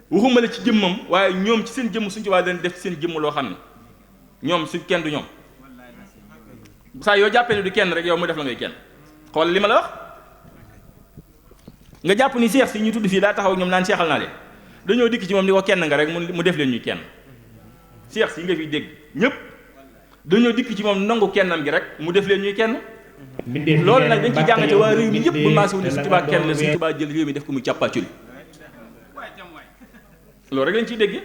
waxuma la ci jëmmam waaye ñoom ci seen jëmm Sëñ Tuubaa dañ def ci seen jëmm loo xam ne ñoom su kenn du ñoom saa yoo jàppee ne du kenn rek yow mu def la ngay kenn xool li ma la wax nga jàpp ni seex si ñu tudd fii daa taxaw ñoom naan seexal naa leen dañoo dikk ci moom ni ko kenn nga rek mu def leen ñuy kenn seex si nga fi dégg ñëpp dañoo dikk ci moom nangu kennam gi rek mu def leen ñuy kenn loolu nag dañ ci jàngate waa réew mi yëpp bu maase wu ne Sëñ Tuubaa kenn la Sëñ Tuubaa jël réew mi def ko muy càppaaculi loolu rek lañ ciy dégg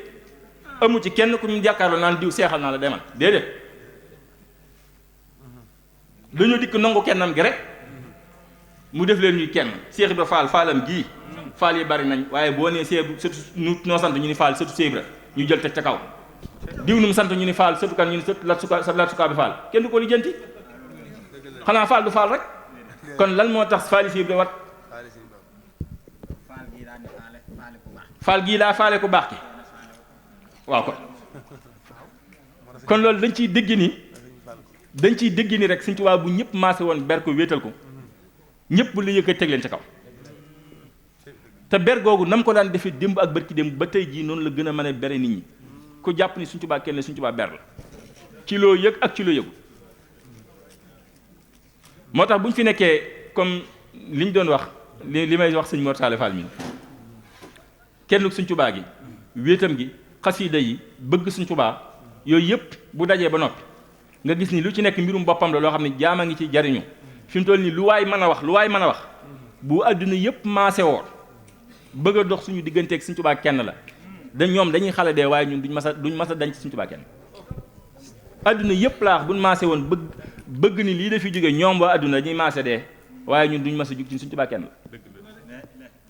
amu ci kenn ku ñu jàkkaarloo naan diw seexal naa la demal déedéet dañoo dikk nangu kennam gi rek mu def leen ñuy kenn Seex Ibra Faal faalam gii faal yi bari nañ waaye boo nee seebu sëtu nu noo sant ñu ni faal sëtu Seex Ibra ñu jël teg ca kaw diw nu mu sant ñu ni faal sëtu kan ñu ni sëtu lat sukaa bi faal kenn du ko lijjanti xanaa faal du faal rek kon lan moo tax faali Seex Ibra wat faal gii daa faale ku baax ki waaw kon loolu dañ ciy dégg ni rek Sëñ Tuubaa bu ñëpp maase woon ber ko wéetal ko ñëpp la yëkkati teg leen ca kaw te ber googu nam ko daan defee démb ak bërki démb ba tey jii noonu la gën a mën a bere nit ñi ku jàpp ni Sëñ Tuubaa kenn Sëñ Tuubaa ber la ci loo yëg ak ci loo yëgu moo tax bu ñu fi nekkee comme li ñu doon wax li may wax sëñ Mor Talla Fall mi kenn Sëñ Tuubaa gi wéetam gi xasiida yi bëgg Sëñ Tuubaa yooyu yëpp bu dajee ba noppi nga gis ni lu ci nekk mbirum boppam la loo xam ne jaama ngi ci jariñu fi mu toll nii lu waay mën a wax bu àdduna yëpp maase woor bëgg a dox suñu digganteeg Sëñ Tuubaa kenn la ñoom dañuy xale dee waaye ñun duñ mas a dañ ci Sëñ Tuubaa kenn àdduna yëpp laa wax buñ maase woon bëgg ni lii dafiy jóge ñoom waa àdduna dañuy maase dee waaye ñun duñ mas a jug ci Sëñ Tuubaa kenn la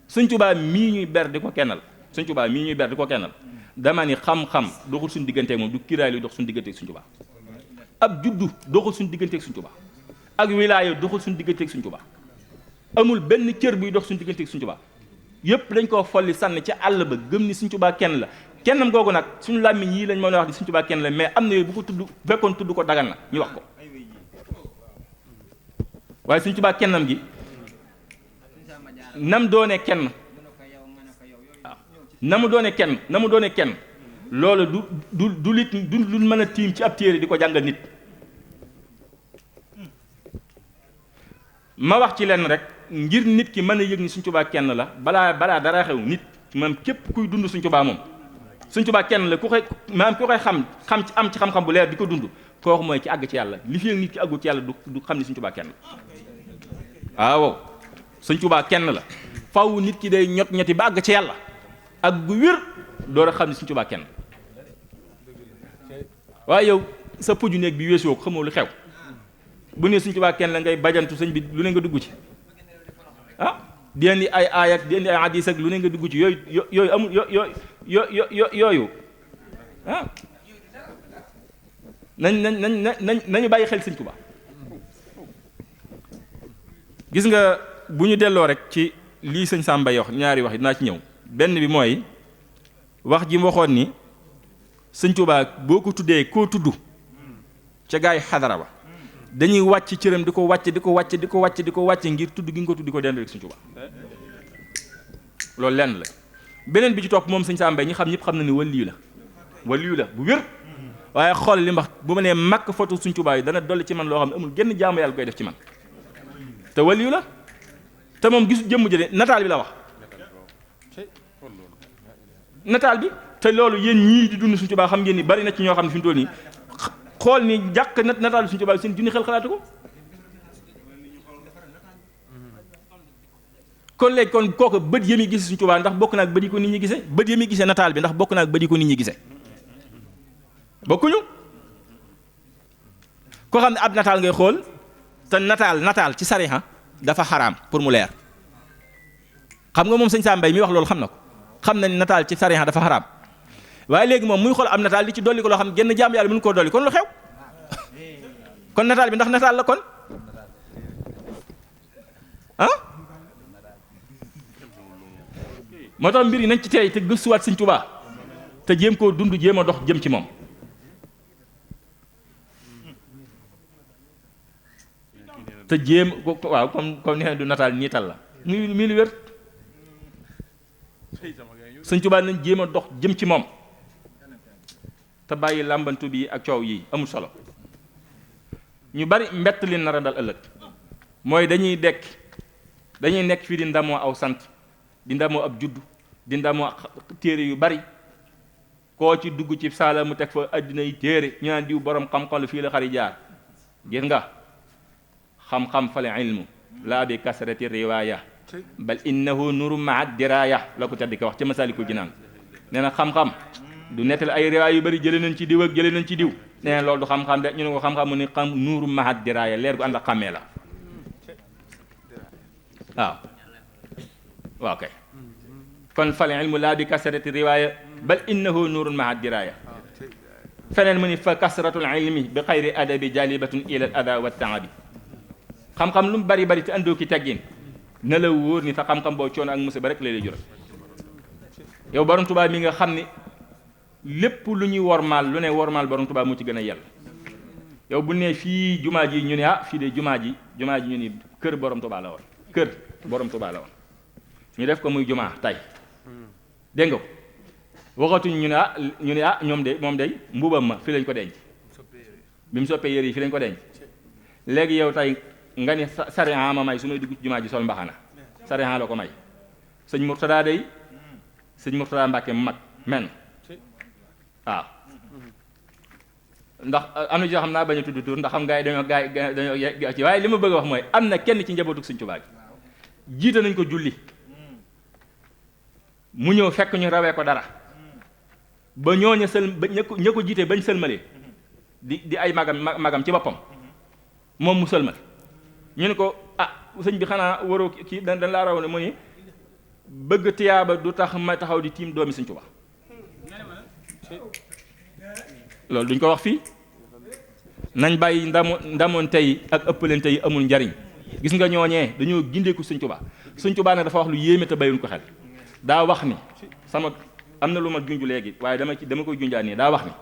Sëñ Tuubaa mii ñuy ber di ko kennal Sëñ Tuubaa mii ñuy ber di ko kennal dama ni xam-xam doxul suñu digganteeg moom du kiraay luy dox suñu digganteeg Sëñ Tuubaa ab juddu doxul suñu digganteeg Sëñ Tuubaa ak wilaaya doxul suñu digganteeg Sëñ Tuubaa amul benn cër buy dox suñu digganteeg Sëñ Tuubaa yëpp dañ koo folli sànni ci àll ba gëm ni Sëñ Tuubaa kenn la kennam googu nag suñu làmmiñ yii lañ mën a wax di Sëñ Tuubaa kenn la mais am na yooyu bu ko tudd fekkoon tudd ko dagan na ñu wax ko waaye Sëñ Tuubaa kennam gi nam doone kenn waaw na mu doone kenn loolu du lu mën a tiim ci ab téere di ko jàngal nit ma wax ci lenn rek ngir nit ki mën a yëg ni Sëñ Tuubaa kenn la balaa dara xew nit moom képp kuy dund Sëñ Tuubaa moom Sëñ Tuubaa kenn la ku koy xam ci am ci xam-xam bu leer di ko dund kooku mooy ci àgg ci yàlla li fi nit ki àggu ci yàlla du xam ni Sëñ Tuubaa kenn la waaw Sëñ Tuubaa kenn la faw nit ki day ñoti ba àgg ci yàlla ak gu wér door a xam ni Sëñ Tuubaa kenn waaye yow sa puju néeg bi weesoo ko xamoo lu xew bu ne Sëñ Tuubaa kenn la ngay bajantu sëñ bi lu ne nga dugg ci di indi ay aayat di indi ay hadis ak lu ne nga dugg ci yooyu amul yooyu nañu bàyyi xel Sëñ Tuubaa gis nga bu ñu delloo rek ci lii sëñ Samba wax ñaari wax dinaa ci ñëw benn bi mooy wax ji mu waxoon ni Sëñ Tuubaa boo ko tuddee koo tudd ca gaay xadara ba dañuy wàcc cëram di ko wàcc ngir tudd gi nga ko tudd di ko dend rek Sëñ Tuubaa loolu lenn la beneen bi ci topp moom sëñ Samba ñi xam ñëpp xam na ni waliyu la bu wér waaye xool li mbax bu ma nee màkk foto Sëñ Tuubaa yi dana dolli ci man loo xam ne amul genn jaamu yàlla koy def ci man te waliyu la te moom gisu jëmm jële nataal bi la wax nataal bi te loolu yéen ñii di dund Sëñ Tuubaa xam ngeen ni bari na ci ñoo xam ne fi mu toll nii xool ni jàkk nataal bi Sëñ Tuubaa seen junni xel xalaatu ko kon léegi kon kooku bët yëmi gise Sëñ Tuubaa ndax bokk na ak bët yi ko nit ñi gise bët yëmi gise nataal bi ndax bokk na ak bët yi ko nit ñi gise bokkuñu koo xam ne ab nataal ngay xool te nataal ci sariha dafa xaraam pour mu leer xam nga moom sëñ Samba mi wax loolu xam na ko xam na ni nataal ci sariha dafa xaraam waaye léegi moom muy xool am nataal li ci dolli ko loo xam genn jaam yàlla mënu koo dolli kon lu xew kon nataal bi ndax nataal la kon moo tax mbir yi nañ ci teey te gëstuwaat Sëñ Tuubaa te jéem koo dund jéem a dox jëm ci moom te jéem waaw comme nee du nataal niital la muy lu wér Sëñ Tuubaa nañ jéem a dox jëm ci moom te bàyyi làmbantu bi ak coow yi amul solo ñu bari mbett li nar a dal ëllëg mooy dañuy nekk fii di ndamoo aw sant di ndamoo ab juddu di ndamoo téere yu bari koo ci dugg ci saala mu teg fa addina yi téere ñu naan diw borom xam-xam la fii la xari jaar gis nga xam-xam fale ilmu laa bi kasrati riwaaya bal innahu nuru maa diraya la ko teddi ko wax ca Masaalikul Jinaan nee na xam-xam du nettali ay riwaay yu bari jëlee nañ ci diw ak jëlee nañ ci diw nee na loolu du xam-xam de ñu ne ko xam-xam mu ne xam nuuru maa diraya leer gu ànd ak xàmmee la waaw waaw kay kon fal ilmu laa bi kasrati riwaaya bal innahu nuurun maa diraya feneen mu ni fa kasratul ilmi bi xayri adabi jalibatun ila al ada wa taabi xam-xam lu mu bari bari te andoo ki teggin na la wóor ni sa xam-xam boo coono ak musiba rek lay jural yow borom Tuubaa mi nga xam ni lépp lu ñuy wormaal lu ne wormaal borom Tuubaa mu ci gën a yell yow bu ne fii jumaa ji ñu ne ah fii de jumaa ji ñu ni kër borom Tuubaa la woon kër borom Tuubaa la woon ñu def ko muy jumaa tey dégg nga ko waxatuñ ñu ne ah ñoom de moom day mbubam ma fi lañ ko denc bi mu soppee yére yi fi lañ ko denc léegi yow tey nga ni sariya ma may su may dugg ci jumaa ji sol mbaxana sariya la ko may sëñ Murtada day sëñ Murtada Mbàkke mu mag men waaw ndax am na ci xam naa bañ a tudd tur ndax xam gaa yi dañoo ci waaye li ma bëgg a wax mooy am na kenn ci njabootu sëñ Tuubaa gi jiite nañ ko julli mu ñëw fekk ñu rawee ko dara ba ñooñu ba ña ko jiite bañ sëlmalee di ay magam ci boppam moom mu sëlmal ñu ne ko ah sëñ bi xanaa waroo kii dañ laa raw ne mu ni bëgg tiyaaba du tax ma taxaw di tiim doomi sëñ Tuubaa loolu duñ ko wax fii nañ bàyyi ndamoon tey ak ëppalante yi amul njariñ gis nga ñooñee dañoo gindeeku sëñ Tuubaa sëñ Tuubaa nag dafa wax lu yéeme te bayuñ ko xel daa wax ni sama am na lu ma junj léegi waaye dama koy junjaan nii daa wax ni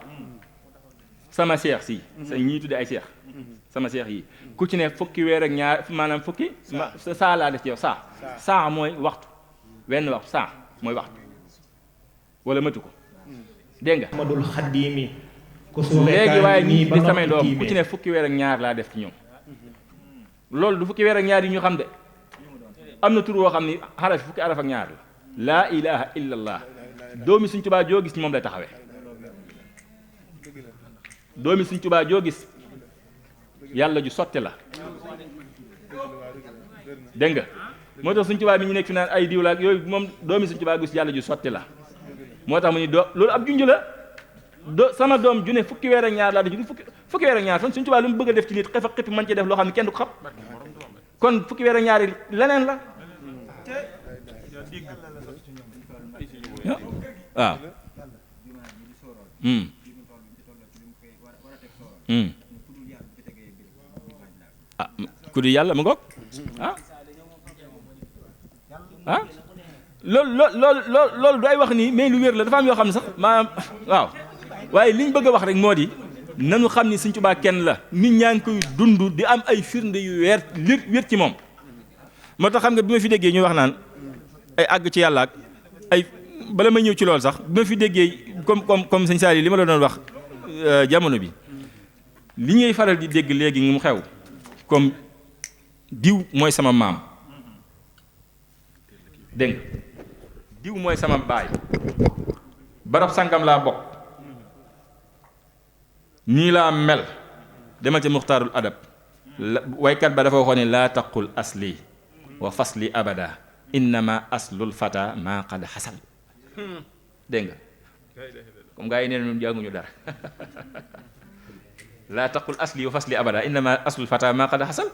sama seex si sa ñii tudde ay seex sama seex yi ku ci ne fukki weer ak ñaar maanaam fukki saa laa def ci yow saa mooy waxtu wenn waxtu saa mooy waxtu wala matu ko dégg nga Ahmadul Xadimi léegi waaye ñii di samay doom ku ci ne fukki weer ak ñaar laa def ci ñoom loolu du fukki weer ak ñaar yi ñu xam de am na tur woo xam ni xaraf fukki araf ak ñaar la laa ilaha illa allah doomi Sëñ Tuubaa joo gis moom lay taxawee doomi Sëñ Tuubaa joo gis yàlla ju sotti la dégg nga moo tax Sëñ Tuubaa mi ñu nekk fi naan ay diw la ak yooyu moom doomi Sëñ Tuubaa gis yàlla ju sotti la moo tax mu ni loolu ab junj la sama doom ju ne fukki weer ak ñaar laa def fukki weer ak ñaar fan Sëñ Tuubaa lu mu bëgg a def ci nit xef ak xippi mën ci def loo xam ne kenn du ko xam kon fukki weer ak ñaar yi leneen la waaw ah ku di yàlla ma ngoog loolu du ay wax nii mais lu wér la dafa am yoo xam ne sax maanaam waaw waaye li ñu bëgg a wax rek moo di nanu xam ni Sëñ Tuubaa kenn la nit ñaa ngi koy dund di am ay firnde yu wér ci moom moo tax xam nga bi ma fi déggee ñuy wax naan ay àgg ci yàlla ak ay bala may ñëw ci loolu sax bi ma fi déggee comme sëñ Saali li ma la doon wax jamono bi li ñuy faral di dégg léegi mu xew comme diw mooy sama maam dégg nga diw mooy sama baay barab sangam laa bokk nii laa mel demal ci muxtaarul adab waykat ba dafa waxoon ne laa taqul asli wa fasli abada innama aslul fata maa qad xasal dégg nga comme gaa yi nee na jànguñu dara laa taqul asli wa fasli abada innama aslul fata maa qad xasal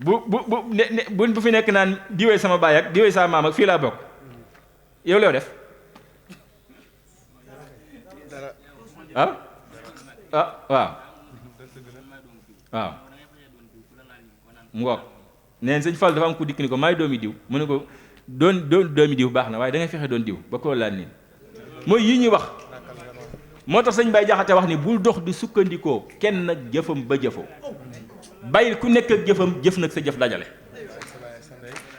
bu fi nekk naan diwee sama baay ak diwee sama maam ak fii laa bokk yow loo def waaw mu ngoog neen sëñ Fall dafa am ku dikk ni ko maay doomi diw mu ne ko doon doomi diw baax na waaye da ngay fexe doon diw ba koo laal niin mooy yii ñuy wax moo tax sëñ Baye Jaxate wax ni bul dox di sukkandikoo kenn nag jëfam ba jëfoo bàyyil ku nekk ak jëfam jëf nag sa jëf dajale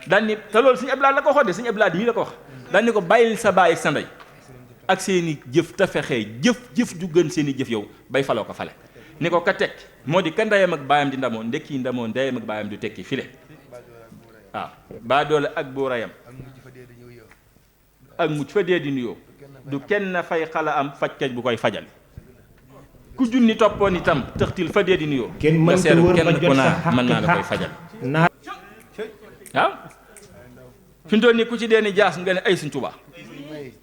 daan ni te loolu sëñ Abdoulaye la ko wax de sëñ Abdoulaye mii la ko wax daan ni ko bàyyil sa baay ak sa ndey ak seeni jëf te fexee jëf ju gën seeni jëf yow bay faloo ko fale ni ko ka tekki moo di ka ndeyam ak baayam di ndamoo ndekki ndamoo ndeyam ak baayam du tekki file waaw baa doole ak buurayam ak mucc fa dee di nuyoo du kenn fay xala am fajkat bu koy fajal ku junni toppoon itam tëxtil fa dee di nuyoo kenn nga mënta seeru wër ba kenn jot ku sa naa xaq mën naa la koy xaq. fajal naa waaw fi mu toll nii ku ci dee ni jaas nga ne ay Sëñ Tuubaa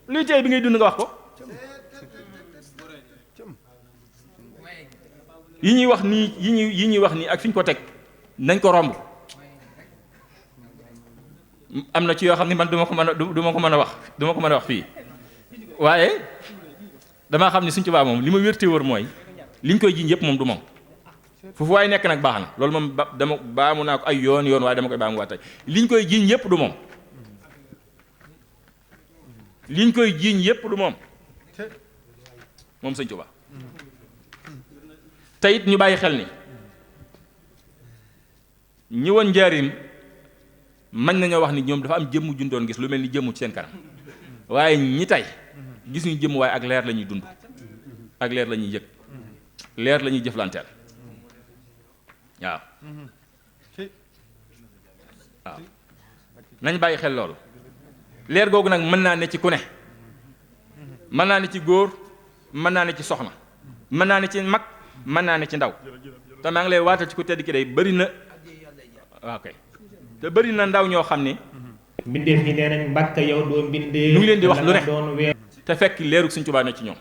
luy tey bi ngay dund nga wax ko yi ñuy wax nii yi ñuy wax nii ak fi ñu ko teg nañ ko romb am na ci yoo xam ne man du ma ko mën a wax fii waaye damaa xam ne Sëñ Tuubaa moom li ma wérte wër mooy liñ koy jiñ yëpp moom du moom foofu waaye nekk nag baax na loolu moom dama baamu naa ko ay yoon waaye dama koy baamu waat tey liñ koy jiñ yëpp du moom liñ koy jiiñ yépp du moom Sëñ Tuubaa te it ñu bàyyi xel ni ñi woon njaarim mañ nañoo wax ni ñoom dafa am jëmm juñ doon gis lu mel ni jëmm ci seen kanam waaye ñi tey gis ñu jëmm waaye ak leer la ñuy dund ak leer la ñuy yëg leer la ñuy jëflanteel waaw nañ bàyyi xel loolu leer googu nag mën naa ne ci ku ne mën naa ne ci góor mën naa ne ci soxna mën naa ne ci mag mën naa ne ci ndaw te maa ngi lay waatal ci ku tedd ki day bëri na waaw kay te bëri na ndaw ñoo xam ni mbindeef ñi nee nañ Mbàkke yow doo mbindeef ñu ngi leen di wax lu ne doon weer te fekk leerug Sëñ Tuubaa ne ci ñoom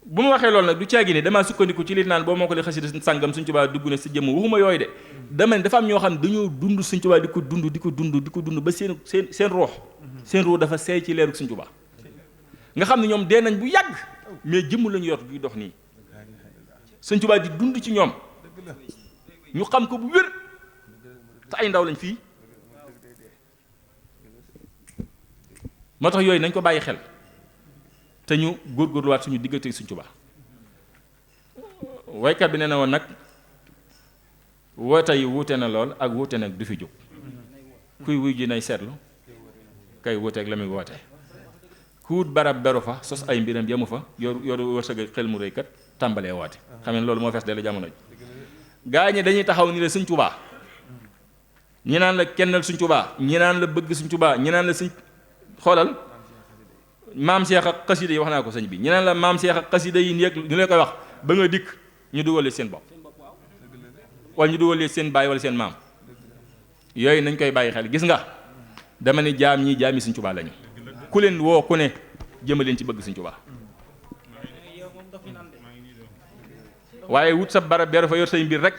bu ma waxee loolu nag du caagi ne damaa sukkandiku ci li naan boo moo ko li xasida sàngam Sëñ Tuubaa dugg na si jëmm waxuma yooyu de dama ne dafa am ñoo xam ne dañoo dund Sëñ Tuubaa di ko dund ba seen ruux dafa seey ci leerug Sëñ Tuubaa nga xam ne ñoom dee nañ bu yàgg mais jëmm lañu yor di dox nii Sëñ Tuubaa di dund ci ñoom ñu xam ko bu wér te ay ndaw lañ fii moo tax yooyu nañ ko bàyyi xel te ñu góorgóorluwaat suñu diggante Sëñ Tuubaa waykat bi nee na woon nag woote yi wuute na lool ak wuute nag du fi jóg kuy wuy ji nay seetlu kay wuuteeg la muy woote ku wut barab beru fa sos ay mbiram yemu fa yor wërsëg xel mu rëy kat tàmbalee woote xam ne loolu moo fees dell jamono ji gaa ñi dañuy taxaw ni la Sëñ Tuubaa ñi naan la kennal Sëñ Tuubaa ñi naan la bëgg Sëñ Tuubaa ñi naan la sëñ xoolal maam Cheikh ak xasida yi wax naa ko sëñ bi ñu naan la maam Cheikh ak xasida yi nii ñu leen koy wax ba nga dikk ñu dugalee seen bopp wala ñu dugalee seen baay wala seen maam yooyu nañ koy bàyyi xel gis nga dama ne jaam ñi jaami Sëñ Tuubaa lañu ku leen woo ku ne jëmaleen ci bëgg Sëñ Tuubaa waaye wut sa barab beru fa yor say mbir rek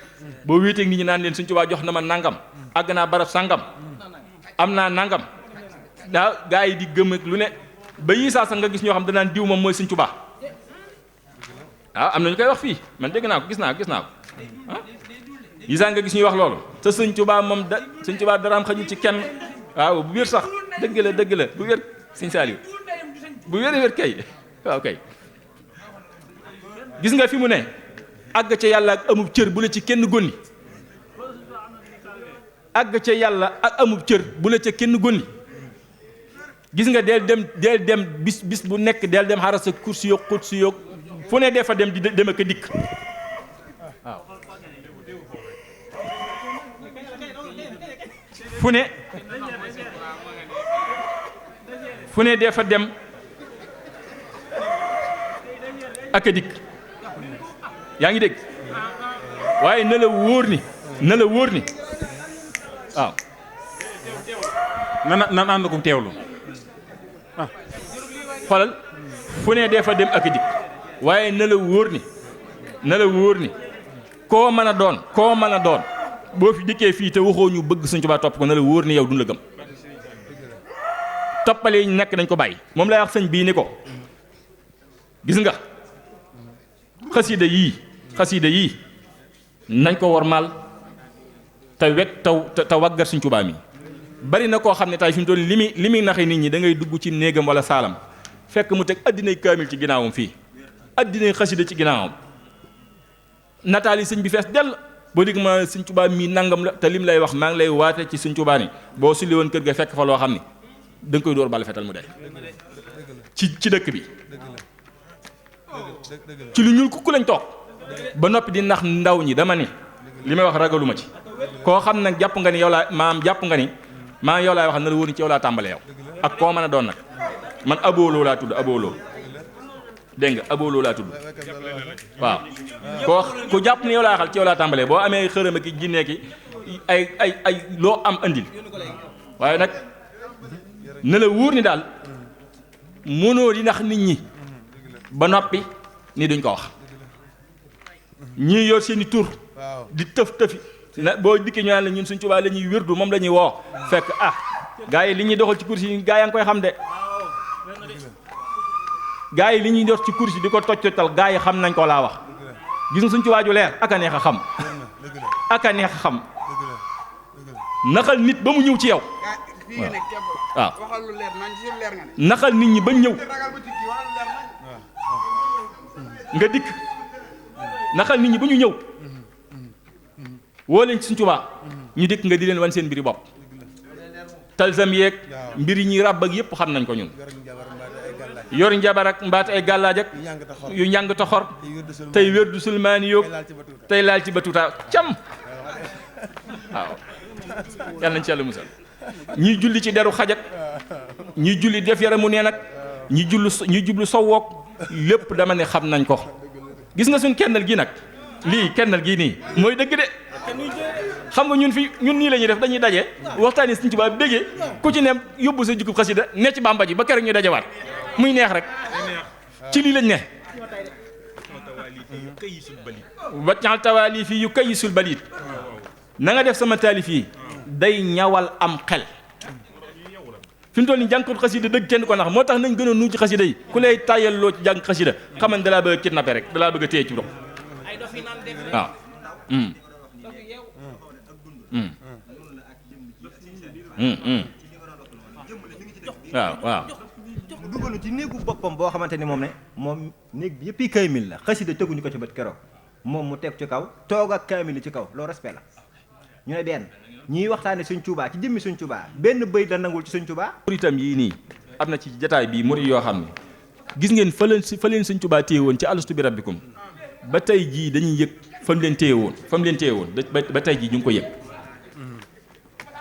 boo wéeteeg nit ñi naan leen Sëñ Tuubaa jox na ma nangam àgg naa barab sangam am naa nangam daa gaa yi di gëm ak lu ne ba yii saa sax nga gis ñoo xam danaan diw moom mooy Sëñ Tuubaa am na ñu koy wax fii man dégg naa ko gis naa ko yii saa nga gis ñuy wax loolu te Sëñ Tuubaa moom Sëñ Tuubaa daraam xajul ci kenn waaw bu wér sax dëgg la bu wér Sëñ Saaliw bu wér kay waaw kay gis nga fi mu ne àgg ca yàlla ak amub cër bu la ci kenn gonni àgg ca yàlla ak amub cër bu la ca kenn gonni gis nga del dem bis bu nekk del dem xaras sa kursi yoog xutsi yoog fu ne dee fa dem di dem ak a dikk waaw fu ne dee fa dem ak a dikk yaa ngi dégg waaye na la wóor ni waaw nan ànd ko teewlu xoolal fu ne dee fa dem ak a dikk waaye na la wóor ni koo mën a doon boo fi dikkee fii te waxoo ñu bëgg Sëñ Tuubaa topp ko na la wóor ni yow duñ la gëm toppale yi nekk nañ ko bàyyi moom lay wax sëñ bii ni ko gis nga xasida yii nañ ko wormaal te wekk te waggar Sëñ Tuubaa mi bari na koo xam ne tay fi mu toll li muy naxe nit ñi da ngay dugg ci néegam wala saalam fekk mu teg addinay kaamil ci ginnaawam fii addinay xasida ci ginnaawam nataal yi sëñ bi fees dell boo dégg ma Sëñ Tuubaa mii nangam la te lim lay wax maa ngi lay waate ci Sëñ Tuubaa ni boo sulli woon kër ga fekk fa loo xam ni da nga koy dóor bala fetal mu dee ci dëkk bi ci lu ñuul kukku lañ toog ba noppi di nax ndaw ñi dama ni li may wax ragaluma ci koo xam nag jàpp nga ni yow laa maam jàpp nga ni maa yow laay wax na la wóor ni ci yow laa tàmbalee yow ak koo mën a doon nag man abooloo laa tudd abooloo dégg nga abooloo laa tudd waaw koo ku jàpp ni yow laa waxal ci yow laa tàmbalee boo amee xërëm ki jinne ki ay loo am andil waaye nag na la wóor ni daal mënoo di nax nit ñi ba noppi ni duñ ko wax ñii yor seeni tur di tëf-tëfi na boo dikkee ñu naan la ñun Sëñ Tuubaa la ñuy wérdu moom la ñuy woo fekk gaa yi li ñuy doxal ci kursi yi gaa yaa ngi koy xam de gaa yi li ñuy dox ci kursi di ko toccotal gaa yi xam nañ ko laa wax gis nga Sëñ Tuubaa ju leer ak a neex a xam ak a neex a xam naxal nit ba mu ñëw ci yow waaw naxal nit ñi ba ñëw nga dikk naxal nit ñi ba ñu ñëw woo leen ci Sëñ Tuubaa ñu dikk nga di leen wan seen mbiri bopp talsam yeeg mbir yi ñuy ràbb ak yépp xam nañ ko ñun yor njabar ak mbaat ay gàllaaj ak yu njàng toxor tey wér du sulmaani yóog tey laal ci batuta cam waaw yàlla nañ ci yàlla musal ñiy julli ci deru xajak ñiy julli def yaramu neen ak ñiy jublu sowwoog lépp dama ne xam nañ ko gis nga suñ kennal gi nag lii kennal gii nii mooy dëgg de xam nga ñun nii la ñuy def dañuy daje waxtaani Sëñ Tuubaa béggee ku ci ne yóbbu sa jukkub xasida ne ci bàmba ji ba keroog ñu dajewaat muy neex rek ci lii lañ ne waccaxal tawaalif yi yu kayisul balit na nga def sama taalif yi day ñawal am xel fi mu toll nii jàngkatu xasida dëgg kenn ko nax moo tax nañ gën a nu ci xasida yi ku lay tàyyal loo ci jàng xasida xaman dalaa bëgg a kidnappé rek dalaa bëgg a téye ci dox waaw waaw mu dugalu ci néegu boppam boo xamante ni moom ne moom néeg bi yëpp kaamil la xasida teguñu ko ci bët keroog moom mu teg ci kaw toog ak kaamil ci kaw loolu respect la ñu ne benn ñiy waxtaane Sëñ Tuubaa ci jëmmi Sëñ Tuubaa benn bëy la nangul ci Sëñ Tuubaa muritam yii nii am na ci jataay bii murit yoo xam ne gis ngeen fa leen Sëñ Tuubaa téye woon ci alastu bi rabbikum ba tey jii dañuy yëg fa mu leen téye woon ba tey jii ñu ngi ko yëg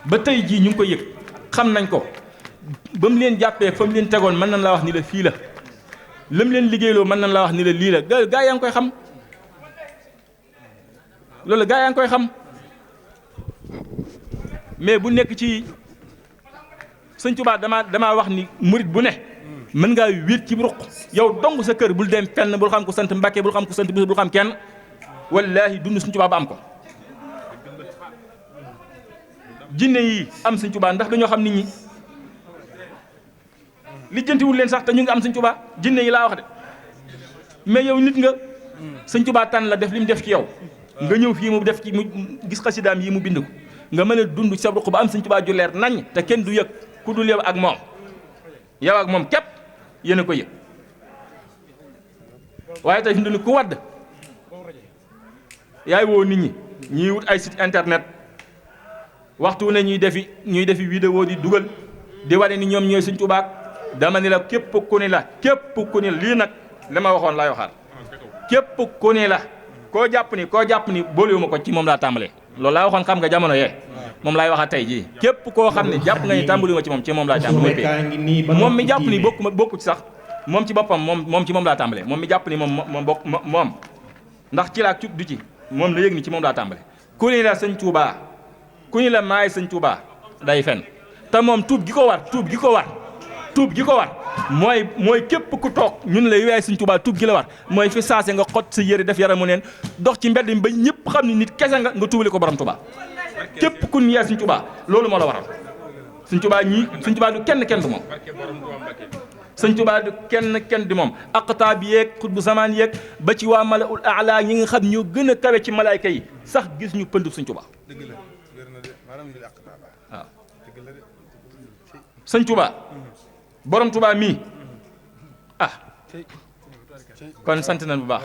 ba tey jii ñu ngi ko yëg xam nañ ko ba mu leen jàppee fa mu leen tegoon mën nañ laa wax ni la fii la lam leen liggéeyloo mën nañ laa wax ni la lii la gaa yaa ngi koy xam loolu gaa yaa ngi koy xam mais bu nekk ci Sëñ Tuubaa damaa wax ni murit bu ne mën ngaa wéet ci ruq yow dong sa kër bul dem fenn bul xam ko sant Mbàkke bul xam ko sant Buso bul xam kenn wallaahi dund Sëñ Tuubaa ba am ko jinne yi am Sëñ Tuubaa ndax dañoo xam nit ñi lijjantiwul leen sax te ñu ngi am Sëñ Tuubaa jinne yi laa wax de mais yow nit nga Sëñ Tuubaa tànn la def li mu def ci yow nga ñëw fii mu def ci mu gis xasidaam yi mu bind ko nga mën a dund ci sa ruq ba am Sëñ Tuubaa ju leer nañ te kenn du yëg ku dul yow ak moom yow ak moom képp yéen a ko yëg waaye tey fi mu ne ku wadd yaay woo nit ñi ñuy wut ay site internet waxtu ne ñuy defi vidéo di dugal di wane ni ñoom ñooy Sëñ Tuubaa dama ni la képp ku ni la lii nag li ma waxoon laay waxaat képp ku ni la koo jàpp ni boolewuma ko ci moom laa tàmbalee loolu laa waxoon xam nga jamono yee moom laay waxaat tey jii képp koo xam ne jàpp nga ni tàmbaliwuma ci moom laa tàmbalee moom mi jàpp ni bokku ci sax moom ci boppam moom ci moom laa tàmbalee moom mi jàpp ni moom ndax ci laa du ci moom la yëg ni ci moom laa tàmbalee ku ni la Sëñ Tuubaa ku ni la maay Sëñ Tuubaa day fen te moom tuub gi ko war mooy képp ku toog ñun la yaay Sëñ Tuubaa tuub gi la war mooy fi saase nga xot sa yëre def yaramu neen dox ci mbedd mi ba ñëpp xam ni nit kese nga tuubali ko borom Tuubaa képp ku ni yaay Sëñ Tuubaa loolu moo la waral Sëñ Tuubaa du kenn du moom Sëñ Tuubaa du kenn di moom aqtaab yeeg xutbu zamaan yeeg ba ci waa malaul aala ñi nga xam ñoo gën a kawe ci malaayka yi sax gis ñu pëndub Sëñ Tuubaa waaw Sëñ Tuubaa borom Tuubaa mii kon sant nañ bu baax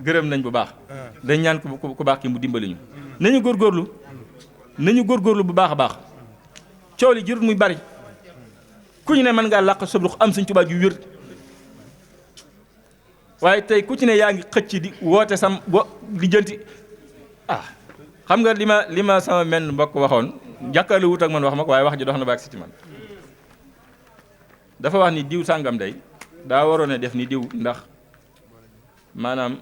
gërëm nañ bu baax dañ ñaan ku baax ki mu dimbali ñu nañu góorgóorlu bu baax a baax coow li jërut muy bari ku ñu ne mën ngaa làq sa ruq am Sëñ Tuubaa ju wér waaye tey ku ci ne yaa ngi xëcc di woote sam lijjanti xam nga li ma sama menn mbokk waxoon jàkkaarloo wut ak man wax ma ko waaye wax ji dox na ba ak si ci man dafa wax ni diw sàngam day daa waroon a def ni diw ndax maanaam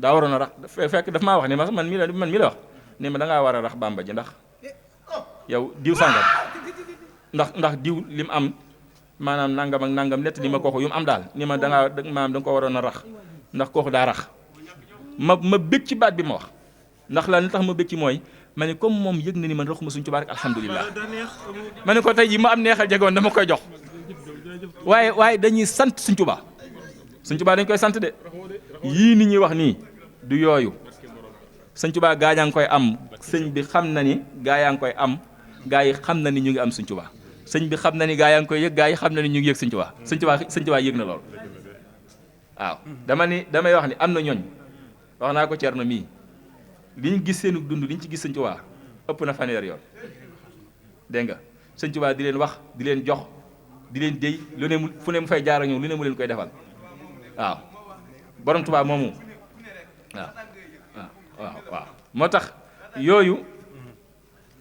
daa waroon a rax fekk daf maa wax ni man mi la wax ni ma da ngaa war a rax bàmba ji ndax yow diw sàngam ndax diw li mu am maanaam nangam ak nangam nett li ma kooku yu mu am daal ni ma da nga ko waroon a rax ndax kooku daa rax ma bëgg ci baat bi ma wax ndax la li tax ma bëgg ci mooy ma ne comme moom yëg na ni man raxuma Sëñ Tuubaa rek alhamdulilah ma ne ko tey jii ma am neexal jegoon dama koy jox waaye dañuy sant Sëñ Tuubaa Sëñ Tuubaa dañ koy sant de yii nit ñuy wax nii du yooyu Sëñ Tuubaa gaa yaa ngi koy am sëñ bi xam na ni gaa yaa ngi koy am gaa yi xam na ni ñu ngi am Sëñ Tuubaa sëñ bi xam na ni gaa yaa ngi koy yëg gaa yi xam na ni ñu ngi yëg Sëñ Tuubaa Sëñ Tuubaa yëg na lool waaw damay wax ni am na ñooñ wax naa ko Cerno mii li ñu gis seenu dund li ñu ci gis Sëñ Tuubaa ëpp na fanweer yoon dégg nga Sëñ Tuubaa di leen wax di leen jox di leen déy lu ne mu fu ne mu fay jaar ak ñoom lu ne mu leen koy defal waaw borom Tuubaa moomu waaw moo tax yooyu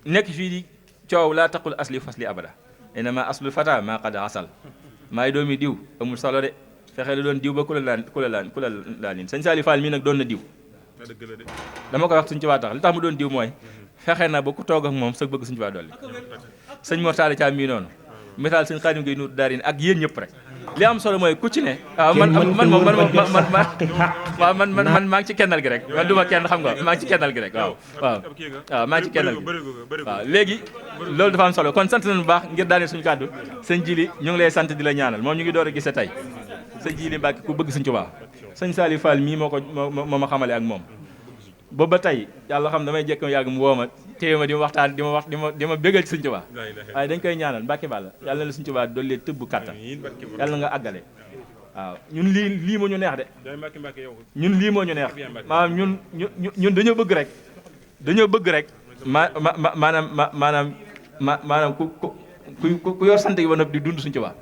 nekk fii di coow laa taqul asli fasli abada inama aslul fata maa qad asal maay doomi diw amul solo de fexe la doon diw ba ku la laan sëñ Saliou Fall mii nag doon na diw dama koy wax Sëñ Tuubaa tax li tax mu doon diw mooy fexe na ba ku toog ak moom sa bëgg Sëñ Tuubaa dolli sëñ Mor Talla Thiam mii noonu misaal sëñ Xaadim Gay Nuur Daarin ak yéen ñëpp rek li am solo mooy ku ci ne waaw man maa ngi ci kennal gi rek man du ma kenn xam nga maa ngi ci kennal gi rek waaw maa ngi ci kennal gi waaw léegi loolu dafa am solo kon sant nañu bu baax ngir daane suñu kàddu sëñ Jili ñu ngi lay sant di la ñaanal moom ñu ngi door a gise tey sëñ Jili Mbàkke ku bëgg Sëñ Tuubaa sëñ Saliou Fall mii moo ma xamale ak moom boobu ba tey yàlla xam damay jekk yàgg mu woo ma téye ma di ma waxtaan di ma bégal ci Sëñ Tuubaa waaye dañ koy ñaanal Mbàkke Bàlla yàlla na la Sëñ Tuubaa dolli tëbb kàttan yàlla na nga àggale waaw ñun lii moo ñu neex de ñun lii moo ñu neex maanaam ñun dañoo bëgg rek maanaam ku yor sant yi ba noppi di dund Sëñ Tuubaa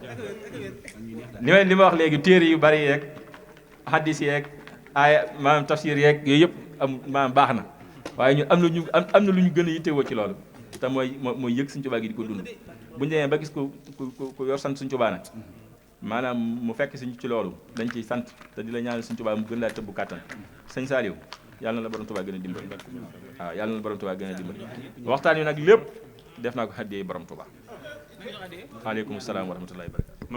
li ma wax léegi téere yu bari yeeg hadis yeeg aaya maanaam tafsir yeeg yooyu yëpp maanaam baax na waaye ñun am na lu ñu gën a yittewoo ci loolu te mooy yëg Sëñ Tuubaa gi di ko dund bu ñu demee ba gis ku yor sant Sëñ Tuubaa nag maanaam mu fekk si ci loolu dañ ciy sant te di la ñaanal Sëñ Tuubaa mu gën laa tëbb kàttan sëñ Saliou yàlla na la borom Tuubaa gën a dimbali waaw yàlla na la borom Tuubaa gën a dimbali waxtaan wi nag lépp def naa ko haddiyee borom Tuubaa. waaleykum salaam wa rahmatullahi wa barakatuh